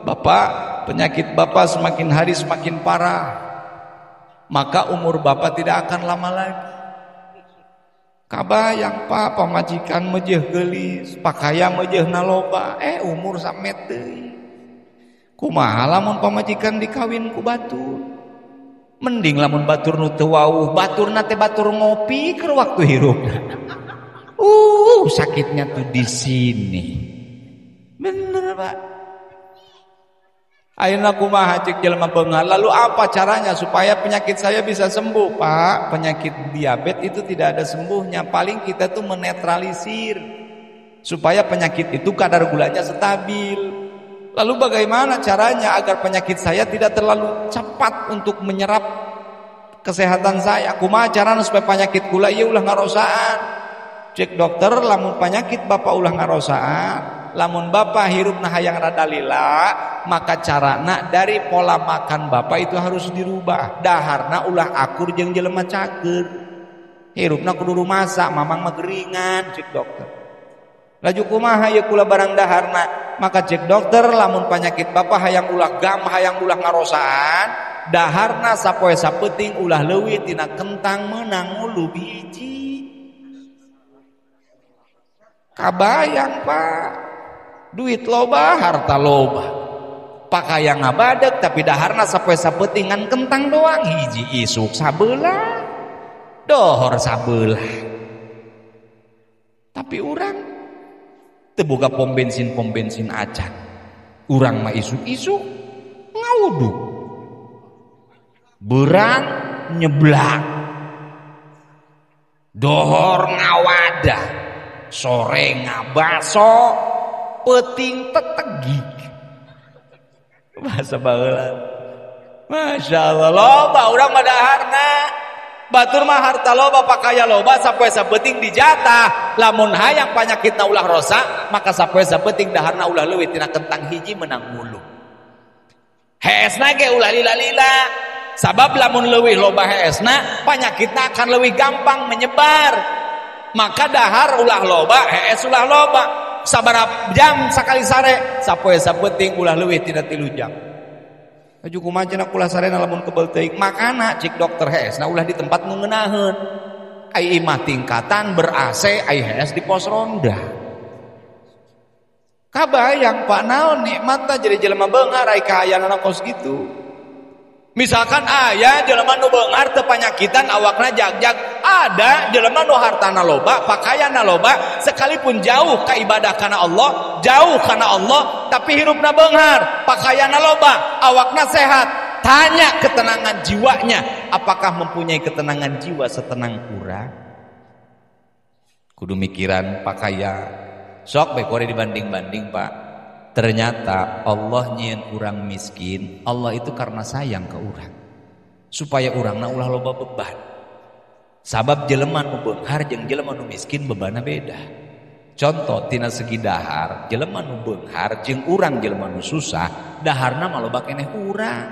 "Bapak, penyakit Bapak semakin hari semakin parah. Maka umur Bapak tidak akan lama lagi." Kabayang Pak, pamajikan mejeuh geulis, pakaian mejeuhna loba, umur samet deui. Kumaha lamun pamajikan dikawin ku batur? Mending lamun batur nu teu wauh, baturna teh batur ngopi keur waktu hirupna. Sakitnya tuh di sini. Bener, Pak. Ayeuna kumaha cek jelema beunghar? Lalu apa caranya supaya penyakit saya bisa sembuh, Pak? Penyakit diabetes itu tidak ada sembuhnya. Paling kita tuh menetralisir supaya penyakit itu kadar gulanya stabil. Lalu bagaimana caranya agar penyakit saya tidak terlalu cepat untuk menyerap kesehatan saya? Kumaha carana supaya penyakit gula ieu ulah ngarosaan? Cek dokter, lamun penyakit bapak ulah ngarosaan, lamun bapak hirupna hayang rada lila, maka carana dari pola makan bapak itu harus dirubah. Daharna ulah akur jeung jelema cager. Hirupna kudu rumasa, mamang mah geringan, cek dokter. Laju kumaha ieu kula barang daharna? Maka cek dokter, lamun penyakit bapak hayang ulah gam, hayang ulah ngarosaan, daharna sapoe sapeuting ulah leuwih tina kentang meunang ngulub hiji. Kabayang Pak, duit loba harta loba, pakaian ngabadek tapi daharna sapoe sapeuting ngan kentang doang, hiji isuk sabelah, dohor sabelah. Tapi urang teu boga pom bensin acan. Urang mah isuk-isuk ngawuduk, berang nyeblak, dohor ngawadah, sore ngabaso, peuting tetegik. Bahasa baheula. Masya Allah, loba urang mah daharna. Batur mah harta loba, pakaya loba, sapoe sapeuting dijatah. Lamun hayang panyakitna ulah rosa, maka sapoe sapeuting daharna ulah leuwih tina kentang hiji menang mulu. Heesna ge ulah lila-lila. Sabab lamun leuwih loba heesna, panyakitna akan leuwih gampang menyebar. Maka dahar ulah loba, hees ulah loba. Sabaraha jam sakali sare, sapoe sapeuting ulah leuwih tina 3 jam. Aju kumaha cenah ulah sarena lamun kebel teuing, makana cik dokter heesna ulah di tempat nu ngeunaheun. Ai imah tingkatan ber AC, ai hees di pos ronda. Kabayang Pak, naon nikmatna jadi jelema beunghar ai kaayaanna kos kitu. Misalkan aya jelema nu beunghar teu panyakitan awakna jagjag, ada jelema nu hartana loba, pakaianna loba, sekalipun jauh ka ibadah kana Allah, jauh kana Allah, tapi hirupna beunghar, pakaianna loba, awakna sehat. Tanya ketenangan jiwanya, apakah mempunyai ketenangan jiwa setenang urang? Kudu mikiran pakaian. Sok bae kore dibanding-banding Pak. Ternyata Allah nyieun urang miskin, Allah itu karena sayang ke urang, supaya urangna ulah loba beban. Sabab jelema nu beunghar jeung jelema nu miskin bebanna beda. Contoh tina segi dahar, jelema nu beunghar jeung urang jelema nu susah, daharna mah loba keneh urang.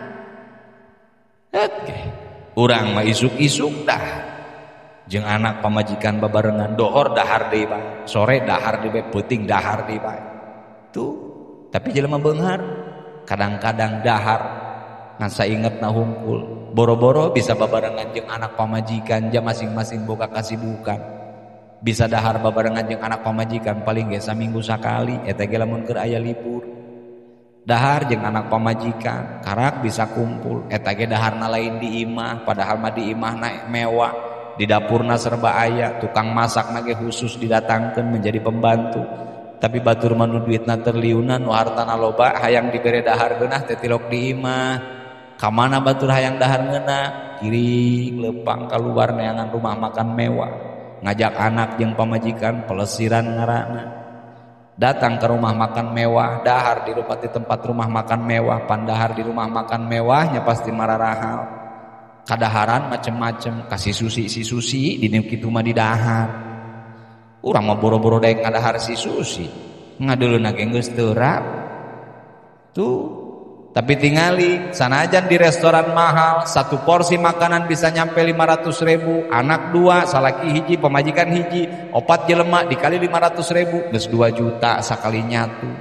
Oke, urang mah isuk-isuk dahar jeung anak pamajikan babarengan, dohor dahar deui Pak, sore dahar deui, peuting dahar deui Pak. Tuh. Tapi jelema beunghar kadang-kadang dahar ngan saingetna hungkul, boro-boro bisa babarengan jeung anak pamajikan, jam masing-masing boga kasibukan. Bisa dahar babarengan jeung anak pamajikan paling ge saminggu sakali, eta ge lamun keur aya libur. Dahar jeung anak pamajikan karak bisa kumpul, eta ge daharna lain di imah, padahal mah di imahna mewah, di dapurna serba aya, tukang masakna ge khusus didatangkeun menjadi pembantu. Tapi batur mah nu duitna terliunan, nu hartana loba, hayang dibere dahar geunah teh tilok di imah. Ka mana batur hayang dahar ngeunah? Kiring leumpang kaluar neangan rumah makan mewah. Ngajak anak jeung pamajikan pelesiran ngaranna. Datang ke rumah makan mewah, dahar di rupa di tempat rumah makan mewah, pandahar di rumah makan mewahnya pasti mararahal. Kadaharan macem-macem, kasih susi si susi di nu kitu mah didahar. Urang mah boro-boro daek ngadahar si susi, ngadeuleuna ge geus teu rap. Tuh, tapi tingali sanajan di restoran mahal, satu porsi makanan bisa nyampe 500.000, anak 2, salaki hiji, pamajikan hiji, 4 jelema dikali 500.000, geus 2 juta sakali nyatu.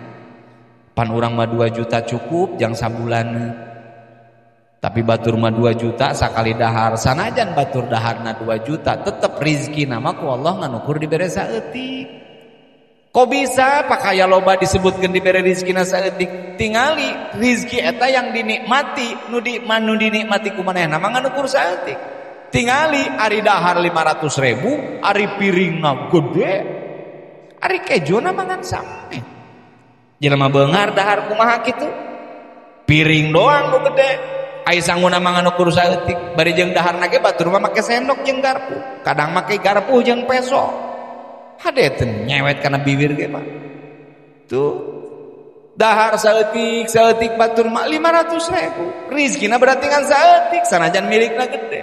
Pan urang mah 2 juta cukup jang sabulan. Tapi batur mah 2 juta sakali dahar, sanajan batur daharna 2 juta tetep rizki nama ku Allah nganukur dibere saeutik. Kok bisa pakaya loba disebutkeun dibere rizkina saeutik? Tingali rizki eta yang dinikmati, nu di manu dinikmati ku manehna mah nganukur saeutik. Tingali ari dahar 500.000, ari piringna gede, ari kejona mangan sampe. Jelema beunghar dahar kumaha kitu? Piring doang nu gede. Ai sanguna mangan ukur saeutik, bari jeung daharna ge batur mah make sendok jeung garpu, kadang make garpu jeung peso. Hade teu nyewet kana bibir ge Pak. Tuh dahar saeutik saeutik batur mah 500.000. Rizkina berarti ngan saeutik sanajan milikna gede.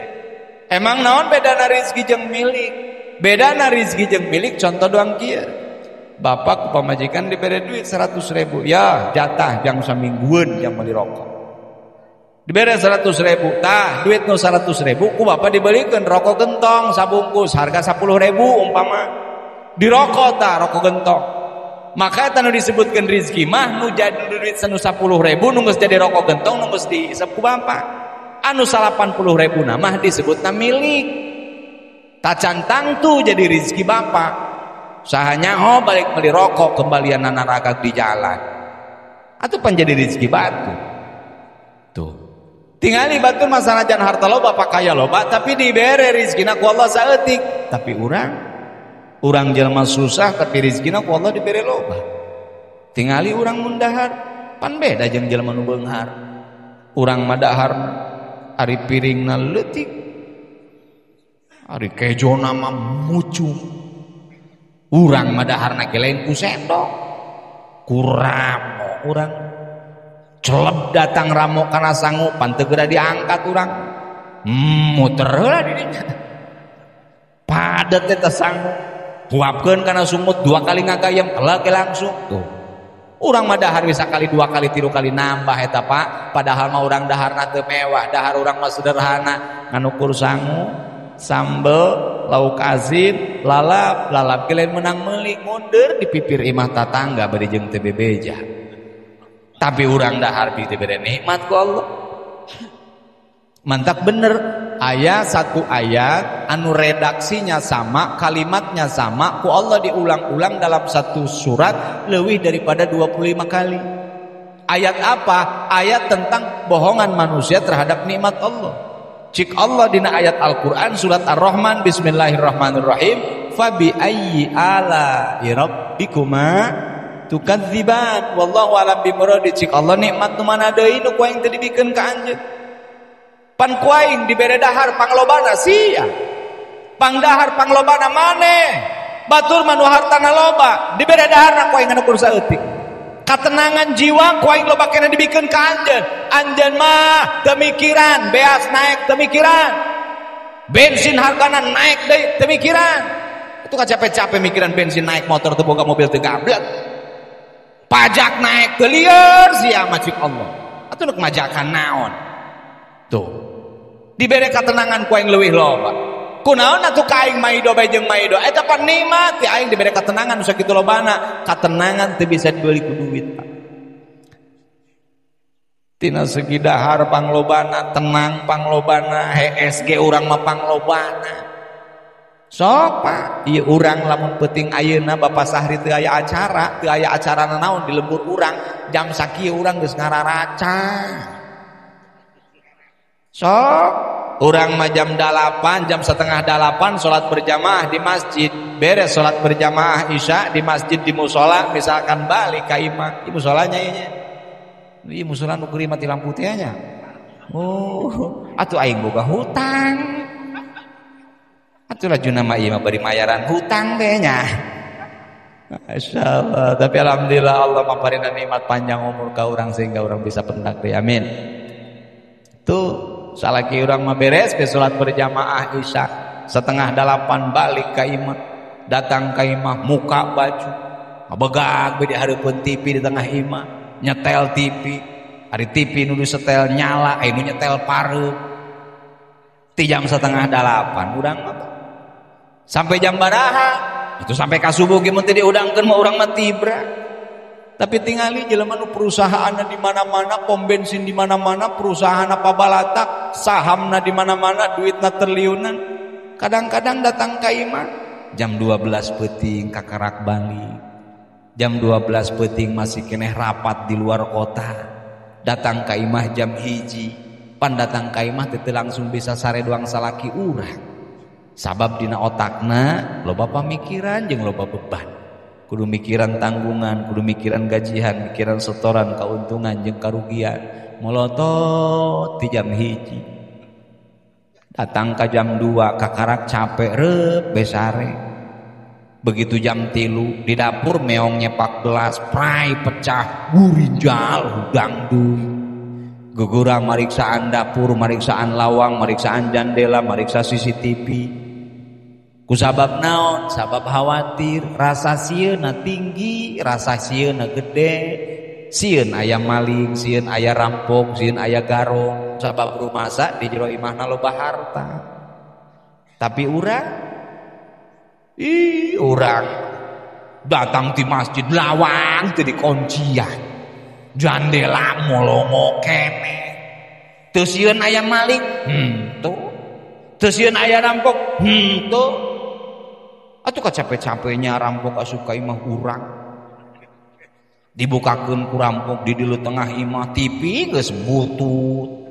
Emang naon bedana rizki jeung milik? Bedana rizki jeung milik contoh doang kieu. Bapak ku pamajikan dibere duit 100.000, ya jatah jang saminggueun jang meuli rokok. Dibere 100.000, tah duit nu 100.000 ku bapak dibelikeun rokok gentong sabungkus harga 10.000 umpama. Dirokok tah rokok gentong. Maka eta nu disebutkeun rizki mah nu jadi duit nu 10.000 nu geus jadi rokok gentong nu geus diisep ku bapak. Anu 80.000 na mah disebutna milik. Tacan tangtu jadi rizki bapak. Saha nyaho balik beli rokok kembalian neraka di jalan. Atuh pan jadi rezeki batu. Tuh. Tingali batur masalah jan harta loba kaya loba tapi dibere rezekina ku Allah saeutik. Tapi urang jelema susah tapi rezekina ku Allah dibere loba. Tingali urang mun dahar pan beda jeung jelema nu beunghar. Urang mah dahar ari piringna leutik. Ari kejona mah mucung. Urang mah daharna ge lain ku sendok. Ku ramo urang. Celeb datang ramo kana sangu pan teu geura diangkat urang. Muter heula di dinya. Padet eta sangu. Huapkeun kana sungut 2 kali ngagayem kelak langsung tuh. Urang mah dahar bisa kali 2 kali 3 kali nambah eta Pak. Padahal mah urang daharna teu mewah, dahar urang mah sederhana, ngan ukur sangu, sambel, lauk asin, lalap, lalap ge lain menang meuli, mundur di pipir imah tatangga bari jeung teu bebeja. Tapi urang dahar dibere nikmat ku Allah. Mantap bener, aya satu ayat anu redaksinya sama, kalimatnya sama, ku Allah diulang-ulang dalam satu surat lebih daripada 25 kali. Ayat apa? Ayat tentang bohongan manusia terhadap nikmat Allah. Cik Allah dina ayat Al-Qur'an surat Ar-Rahman, bismillahirrahmanirrahim, fa bi ayyi ala rabbikuma tukadziban wallahu alam bimuradi. Cik Allah nikmat nu mana deui nu ku aing teu dibikeun ka anjeun. Pan ku aing dibere dahar panglobana sia. Pangdahar panglobana maneh. Batur mah nu hartana loba, dibere daharna ku aing anu kur saeutik. Katenangan jiwa ku aing loba kena dibikeun ka anjeun. Anjeun mah teu mikiran beas naik teu mikiran. Bensin hargana naik deui teu mikiran. Itu kan capek-capek mikiran bensin naik motor teu boga mobil teu gablek. Pajak naik teu lieur sia mah cik Allah. Atuh nu majakan naon? Tuh. Dibere katenangan ku aing leuwih loba. Kunaon atuh ka aing maido bae jeung maido? Eta pan nikmat ti aing dibere katenangan nu sakitu lobana. Katenangan teu bisa dibeli ku duit, Pak. Tina segi dahar panglobana, tenang panglobana, HSG urang mah panglobana. Sok Pak, ieu urang lamun peuting ayeuna Bapak Sahri teu aya acara, teu aya acara nanaon di lembur urang, jam sakieu urang geus ngararaca. Sok urang mah jam 8, jam 7:30 salat berjamaah di masjid, beres salat berjamaah isya di masjid di musola, misalkan balik ka imah, di musolanya ieu nya. Ieu musola nu keur mati lampu teh nya. Oh, atuh aing boga hutang. Atuh lajuna mah ieu mah bari mayaran hutang teh nya. Masyaallah, tapi alhamdulillah Allah maparina nikmat panjang umur ka urang sehingga urang bisa pendak deui. Amin. Tuh salaki urang mah beres ke salat berjamaah isya 7:30 balik ka imah, datang ka imah muka baju ngabegag be di hareupeun TV di tengah imah, nyetel TV, ari TV nu disetel nyala, aya nu nyetel pareup. Ti jam 7:30 urang mah sampai jam baraha itu sampai ka subuh ge mun teu diudangkeun mah urang mah tibra. Tapi tingali jelema nu perusahaanna di mana-mana, pom bensin di mana-mana, perusahaan pabalatak, sahamna di mana-mana, duitna triliunan. Kadang-kadang datang ka imah jam 12 peuting kakarak balik. Jam 12 peuting masih keneh rapat di luar kota. Datang ka imah jam 1. Pan datang ka imah teu langsung bisa sare doang salaki urang. Sabab dina otakna loba pamikiran jeung loba beban. Kudu mikiran tanggungan, kudu mikiran gajian, mikiran setoran, keuntungan jeung karugian. Molotot di jam 1. Datang ka jam 2 kakarak capek reup besare. Begitu jam 3 di dapur meong nyepak gelas, prai pecah, gurinjal hudang deui. Gegurang mariksaan dapur, mariksaan lawang, mariksaan jandela, mariksa CCTV. Kusabab naon? Sabab khawatir, rasa sieuna tinggi, rasa sieuna gede, sieun aya maling, sieun aya rampok, sieun aya garong. Sabab rumasa di jero imahna loba harta. Tapi urang, ih urang datang di masjid lawang teu dikuncian, jandela molongo keneh. Teu sieun aya maling, henteu. Teu sieun aya rampok, henteu. Atuh kacape-capenya rampok asup ka imah urang. Dibukakeun ku rampok di dieu tengah imah TV geus butut.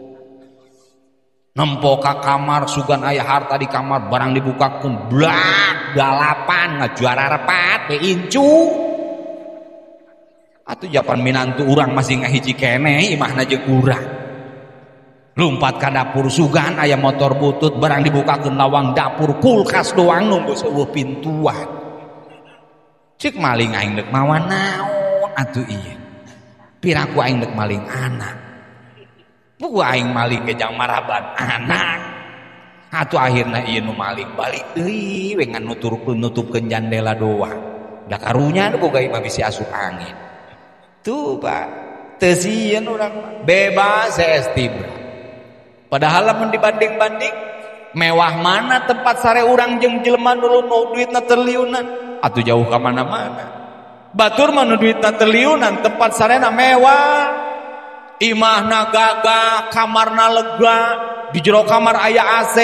Nempo ka kamar sugan aya harta di kamar barang dibukakeun blak dalapan ngajuara repat we incu. Atuh japan minantu urang masih ngahiji keneh imahna jeung urang. Lumpat ka dapur sugan aya motor butut barang dibukakeun lawang dapur kulkas doang nunggu seueuh pintuan. Cek maling aing deuk mawa naon atuh ieu. Piraku aing deuk maling anak. Puguh aing maling ge jang maraban anak. Atuh akhirna ieu nu maling balik deui we ngan nutupkeun jandela doang. Da karunya nu boga imah bisi asup angin. Tuh Pak, teu sieun urang bebas estibra. Padahal lamun dibanding-banding mewah mana tempat sare urang jeung jelema nu duitna triliunan atuh jauh ka mana-mana. Batur mah nu duitna triliunan tempat sarena mewah, imahna gagah, kamarna lega, di jero kamar aya AC,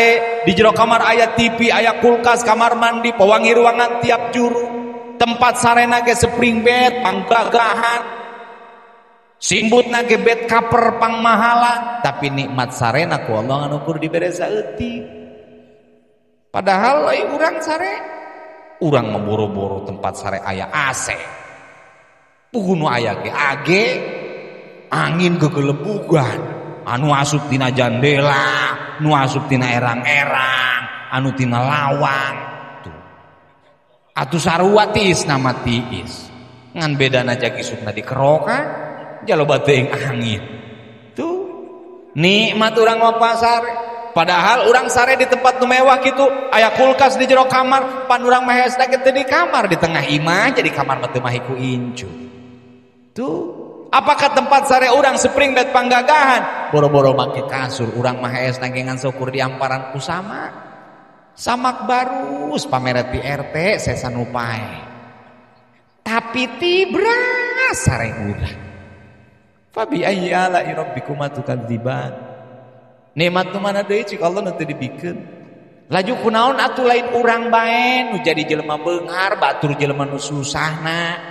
di jero kamar aya TV, aya kulkas, kamar mandi, pewangi ruangan tiap juru. Tempat sarena ge spring bed panggagahan. Simbutna ge bed cover pangmahala, tapi nikmat sarena ku Allah ngan ukur dibere saeutik. Padahal ai urang sare, urang maboro-boro tempat sare aya AC. Puguh nu aya ge age, angin gegelebugan, anu asup tina jandela, nu asup tina erang-erang, anu tina lawang. Tuh. Atuh sarua tiis nama tiis. Ngan bedana jagi isupna dikerokan. Jaloba teuing angin. Tuh. Nikmat urang mah pasar. Padahal urang sare di tempat nu mewah kitu, aya kulkas di jero kamar, pan urang mah hesna ge teu di kamar, di tengah imah jadi kamar mah teu mahi ku incu. Tuh. Apakah tempat sare urang spring bed panggagahan? Boro-boro make kasur, urang mah hesna ge ngan syukur di amparan ku samak. Samak barus pameret di RT sesa nu pae. Tapi tibra sare urang. Fabi ayyi ala'i rabbikuma tukadziban. Nikmat nu mana deui cik Allah nu teu dibikeun. Laju kunaon atuh lain urang bae nu jadi jelema beunghar, batur jelema nu susahna.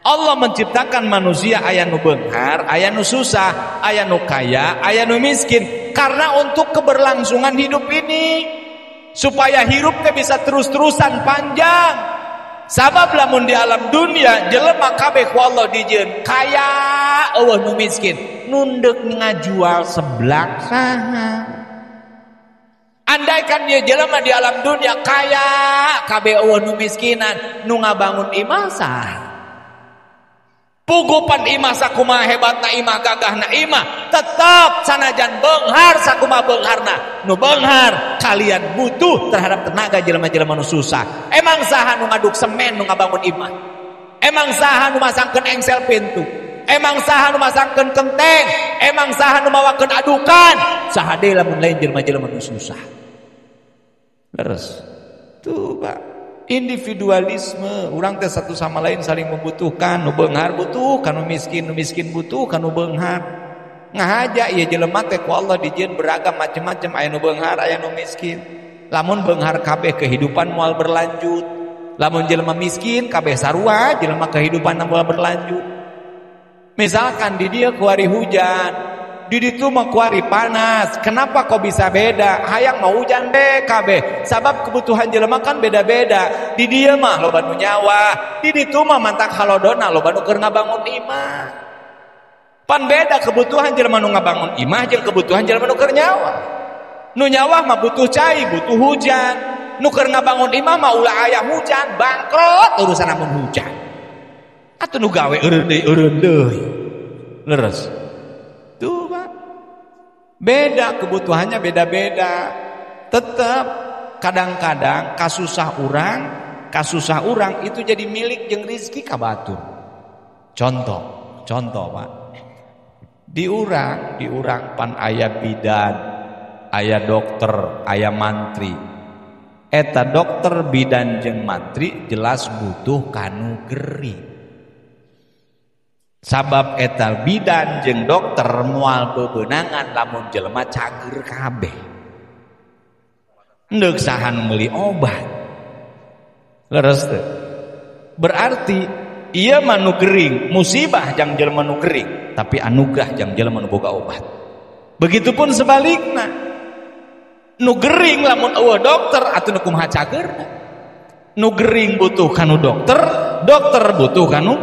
Allah menciptakan manusia aya nu beunghar, aya nu susah, aya nu kaya, aya nu miskin karena untuk keberlangsungan hidup ini supaya hirup teh bisa terus-terusan panjang. Sabab lamun di alam dunia jelema kabeh ku Allah dijieun kaya eueuh nu miskin nundek ngajual seblak saha. Andaikan ieu jelema di alam dunia kaya kabeh eueuh nu miskinan nu ngabangun imah saha. Pugupan imah sakumaha hebatna imah gagahna imah tetap sanajan beunghar sakumaha beungharna nu beunghar kalian butuh terhadap tenaga jelema-jelema nu susah. Emang saha nu ngaduk semen nu ngabangun imah? Emang saha nu masangkeun engsel pintu? Emang saha nu masangkeun kenteng? Emang saha nu mawakeun adukan? Saha deui lamun lain jelema-jelema nu susah. Leres. Tuh Pak. Individualisme, urang teh satu sama lain saling membutuhkan, nu beunghar butuh, kanu miskin, nu miskin butuh, kanu beunghar. Ngahaja ieu jelema teh ku Allah dijieun beragam macem-macem, aya nu beunghar, aya nu miskin. Lamun beunghar kabeh kehidupan moal berlanjut. Lamun jelema miskin kabeh sarua, jelema kehidupan moal berlanjut. Misalkan di dieu kuari hujan, di ditu mah kuari panas. Kenapa kok bisa beda? Hayang mau hujan deh kabeh. Sabab kebutuhan jelema kan beda-beda. Di dieu mah loba nu nyawa, di ditu mah mantak halodona loba nu keur ngabangun imah. Pan beda kebutuhan jelema nu ngabangun imah jeung kebutuhan jelema nu keur nyawa. Nu nyawa mah butuh cai, butuh hujan. Nu keur ngabangun imah mah ulah aya hujan, bangkrut urusan amun hujan. Atuh nu gawe eureun deui eureun deui. Leres. Tuh Pak. Beda kebutuhannya beda-beda. Tetap kadang-kadang kasusah urang itu jadi milik jeung rizki ka batur. Contoh, contoh Pak. Di urang pan aya bidan, aya dokter, aya mantri. Eta dokter, bidan jeung mantri jelas butuh kanu gering. Sabab eta bidan jeung dokter moal bebenangan lamun jelema cager kabeh. Endek saha nu meuli obat. Leres teu? Berarti ieu mah nu gering, musibah jang jelema nu gering, tapi anugerah jang jelema nu boga obat. Begitupun sebalikna. Nu gering lamun eueuh dokter atuh nu kumaha cageurna. Nu gering butuh kanu dokter, dokter butuh kanu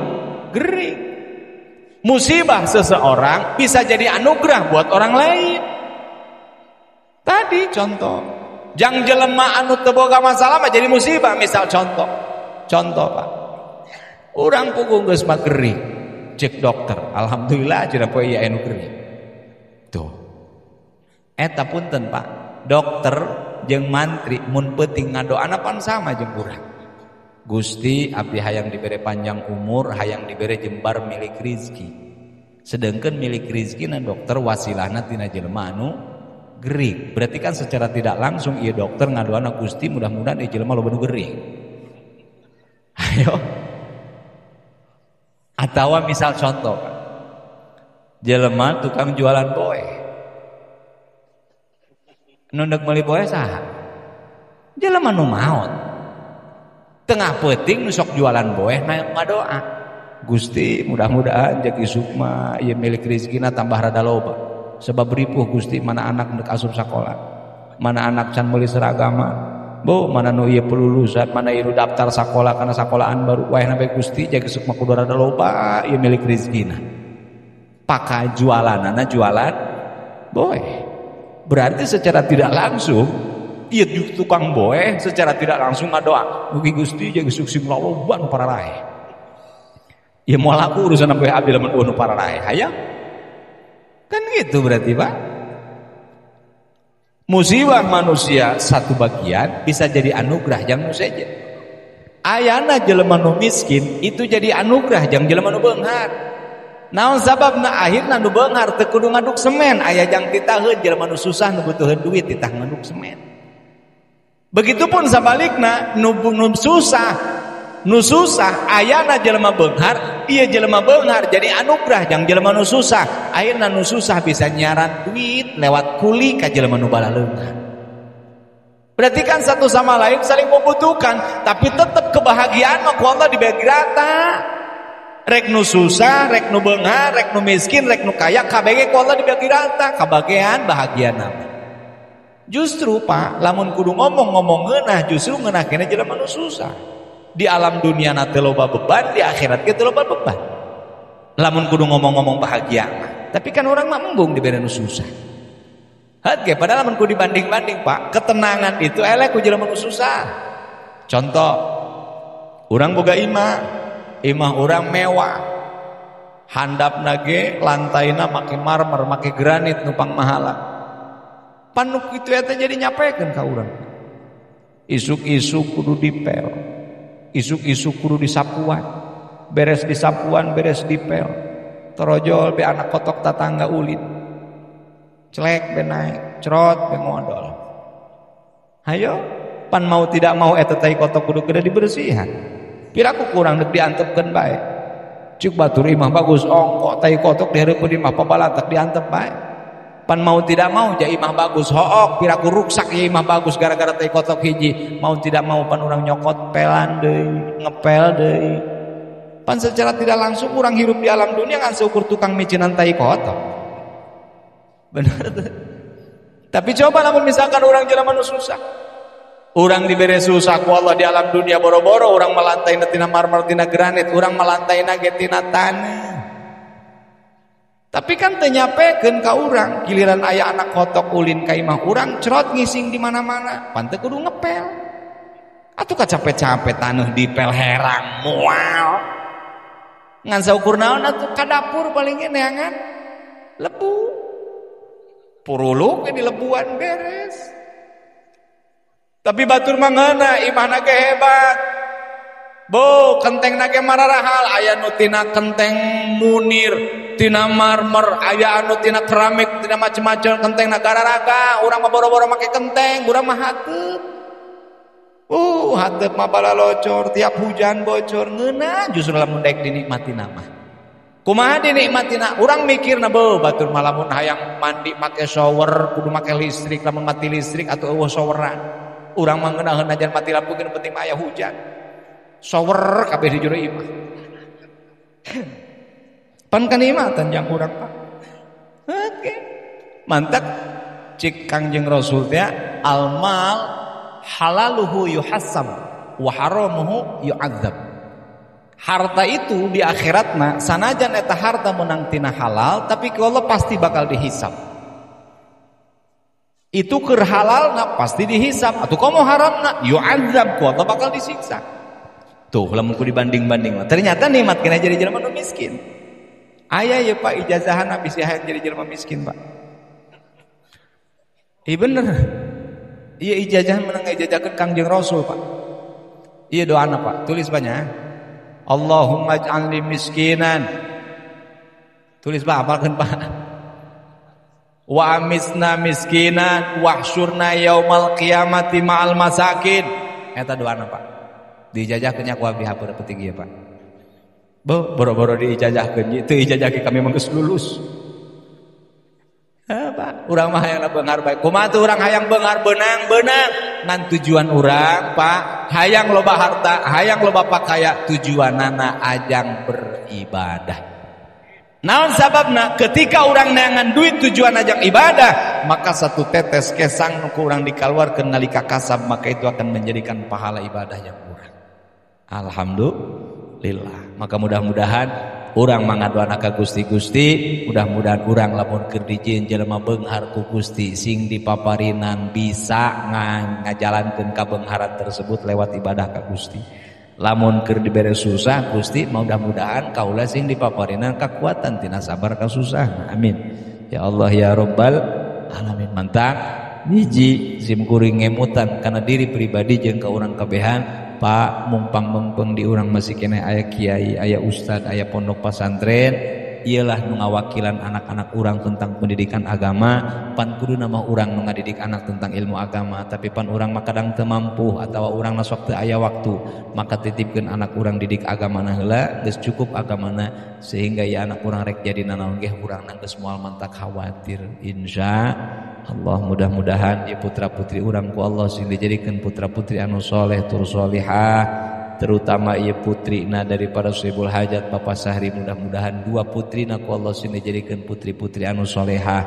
gering. Musibah seseorang bisa jadi anugerah buat orang lain. Tadi contoh, jang jelema anu teu boga masalah mah jadi musibah. Misal contoh, contoh Pak, urang punggung geus mah gering, cek dokter, alhamdulillah cenah poe ieu anu gering. Tuh, eta punten Pak, dokter jeung mantri mun peuting ngadoana pan sama jeung urang. Gusti abdi hayang dibere panjang umur, hayang dibere jembar milik rizki. Sedangkan milik rizki na dokter wasilahna tina jelema anu gering. Berarti kan secara tidak langsung ieu dokter ngadoana Gusti mudah-mudahan ieu jelema loba nu gering. Ayo. Atawa misal contoh, jelema tukang jualan boeh. Nu deuk meuli boeh saha? Jelema nu maot. Tengah peuting nu sok jualan boeh ngadoa. Gusti mudah-mudahan jagi sukma ieu milik rezekina tambah rada loba. Sebab ripuh Gusti mana anak deuk asup sakola, mana anak can meuli seragaman, bu mana nu ieu pelulusan, mana ieu daftar sakola kana sakolaan baru. Wayahna bae Gusti jagi sukma kudu rada loba ieu milik rezekina. Pakai jualanana jualan boeh. Berarti secara tidak langsung ieu tukang boeh secara tidak langsung ngadoa, mugi Gusti jagi sukses loba nu pararaeh. Ieu moal laku urusan boeh abdi lamun nu pararaeh. Hayang. Kan gitu berarti Pak. Musibah manusia satu bagian bisa jadi anugerah jang nu sejen. Ayana jelema nu miskin itu jadi anugerah jang jelema nu beunghar. Naon sababna akhirna nu beunghar teu kudu ngaduk semen, aya jang titaheun jelema nu susah nu butuheun duit titah ngaduk semen. Begitupun sabalikna nu susah ayana jelema beunghar, ieu jelema beunghar jadi anugerah jang jelema nu susah. Akhirna nu susah bisa nyaran duit lewat kuli ka jelema nu balaleungan. Berarti kan satu sama lain saling membutuhkan, tapi tetap kebahagiaan mah ku Allah dibagi rata. Rek nu susah, rek nu beunghar, rek nu miskin, rek nu kaya, kabeh ku Allah dibagi rata, kabagean bahagia nama. Justru Pak, lamun kudu ngomong-ngomong ngeunah, justru ngeunah kene jelema nu susah. Di alam dunia na teu loba beban, di akhirat ge teu loba beban. Lamun kudu ngomong-ngomong bahagia mah. Tapi kan orang mah embung dibere nu susah. Hat ge padahal lamun kudu dibanding-banding Pak, ketenangan itu eleh ku jelema nu susah. Contoh, urang boga imah, imah urang mewah. Handapna ge lantaina make marmer, make granit nu pangmahala. Pan nu kitu eta jadi nyapekeun ka urang. Isuk-isuk kudu dipel. Isuk-isuk kudu disapuan, beres disapuan, beres dipel, torojol be anak kotok tatangga ulin, celek be naik, cerot be ngodol. Hayo, pan mau tidak mau eta tai kotok kudu gede dibersihan. Piraku kurang deuk diantepkeun bae. Cuk batur imah bagus ongkok tai kotok dihareupeun imah pabalatak diantep bae. Pan mau tidak mau ja imah bagus hook piraku ruksak ya imah bagus gara-gara tai kotok hiji. Mau tidak mau pan urang nyokot pelan deui, ngepel deui. Pan secara tidak langsung urang hirup di alam dunia ngan seukur tukang micinan tai kotok. Benar tuh. Tapi coba lamun misalkan urang jelema nu susah. Urang dibere susah ku Allah di alam dunia boro-boro urang melantaina tina marmer tina granit, urang melantaina ge tina taneuh. Tapi kan teu nyapekeun ka urang, giliran aya anak kotok ulin ka imah urang cerot ngising di mana-mana, pan teu kudu ngepel. Atuh kacape-cape taneuh dipel herang moal. Ngan saukur naon atuh ka dapur paling ge neangan lebu. Puruluk ge dilebuan beres. Tapi batur mah ngeunah imahna ge hebat. Bo kentengna ge mararahal, aya nu tina kenteng munir, tina marmer, aya anu tina keramik, tina macem-macem kentengna gararaga, urang mah boro-boro make kenteng, urang mah hateup. Hateup mah balalocor, tiap hujan bocor, ngeunah justru lamun daek dinikmatina mah. Kumaha dinikmatina? Urang mikirna beuh batur mah lamun hayang mandi make shower, kudu make listrik, lamun mati listrik atuh eueuh showeran. Urang mah ngeunaheun najan mati lampu geus penting mah aya hujan. Shower kabeh di jero imah. Pan kanikmatan jang urang Pak. Oke. Mantap cik Kangjeng Rasul teh al-mal halaluhu yuhasab wa haramuhu yu'adzab. Harta itu di akhiratna sanajan eta harta menang tina halal tapi ku Allah pasti bakal dihisab. Itu keur halalna pasti dihisab atuh komo haramna yu'adzab ku Allah bakal disiksa. Tuh lamun ku dibanding-banding ternyata nikmat kena jadi jelema nu miskin. Aya ye Pak ijazahan bisi hayang jadi jelema miskin Pak. Iya bener. Iya ijazah menang ijazahkeun Kangjeng Rasul Pak. Iya doana Pak, tulis banyak. Allahumma ij'alni miskinan. Tulis Pak, apalkeun Pak. Wa amisna miskinan wahsyurna yaumal qiyamati ma'al masakin. Eta doana Pak. Diijazahkeun nya ku abdi hapeur petinggi ya Pak. Boro-boro diijazahkeun, teu ijazahkeun kami mah geus lulus. Pak, urang mah hayang beunghar bae. Kumaha tuh urang hayang beunghar beunang-beunang. Ngan tujuan urang, Pak, hayang loba harta, hayang loba pakaya, tujuanana ajang beribadah. Naon sababna? Ketika urang neangan duit tujuan ajang ibadah, maka satu tetes kesang nu ku urang dikaluarkeun nalika kasab, maka itu akan menjadikan pahala ibadah yang urang. Alhamdulillah. Maka mudah-mudahan urang mangadoana ka Gusti-Gusti, mudah-mudahan urang lamun keur dijieun jelema beunghar ku Gusti sing dipaparinan bisa ngajalankeun kabeungharan tersebut lewat ibadah ka Gusti. Lamun keur dibere susah Gusti, mudah-mudahan kaula sing dipaparinan kakuatan tina sabar ka susah. Amin. Ya Allah ya Rabbal alamin. Mantap hiji sim kuring ngemutan kana diri pribadi jeung ka urang kabehan. Pak mumpang mengpeng di urang masih keneh aya kiai, aya ustad, aya pondok pasantren, iyalah nu ngawakilan anak-anak urang tentang pendidikan agama. Pan kudu nama urang nu ngadidik anak tentang ilmu agama, tapi pan urang mah kadang teu mampu atawa urang sok teu aya waktu, maka titipkeun anak urang didik agamana heula, geus cukup agamana sehingga ya anak urang rek jadi nanaon ge urang geus moal mantak khawatir. Insya Allah mudah-mudahan ya putra-putri urang ku Allah sing dijadikeun putra-putri anu soleh tur solihah, terutama ieu putrina daripada Sohibul Hajat Bapak Sahri, mudah-mudahan dua putrina ku Allah sing dijadikeun putri-putri anu solehah.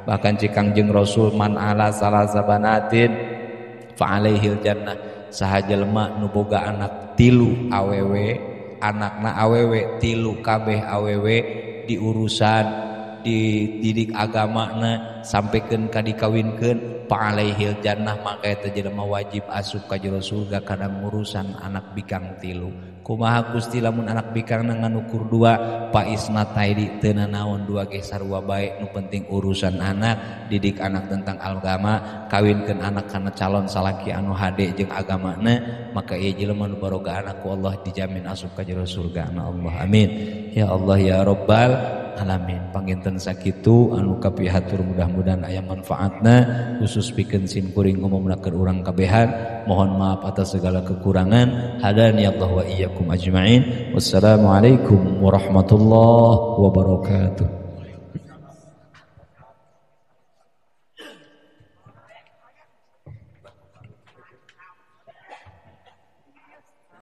Bahkan cik Kangjeng Rasul man ala salasa banatin fa alaihil jannah, saha jelema nu boga anak tilu awewe, anakna awewe tilu kabeh awewe diurusan dididik agamana sampaikan ka dikawinkeun fa alaihil jannah, maka eta jelema wajib asup ka jero surga kana ngurusan anak bikang tilu. Kumaha Gusti lamun anak bikangna nganukur dua, pa isnataidi teu nanaon dua ge sarua bae, nu penting urusan anak, didik anak tentang agama, kawinkeun anak kana calon salaki anu hade jeung agamana, maka ieu jelema nu baroga anak ku Allah dijamin asup ka jero surga na Allah. Amin. Ya Allah ya Rabbal alamin. Panginten sakitu anu kapihatur mudah-mudahan aya manfaatna khusus pikeun sim kuring umumna keur urang kabehan. Mohon maaf atas segala kekurangan. Hadani Allah wa iyyakum ajmain. Wassalamualaikum warahmatullahi wabarakatuh.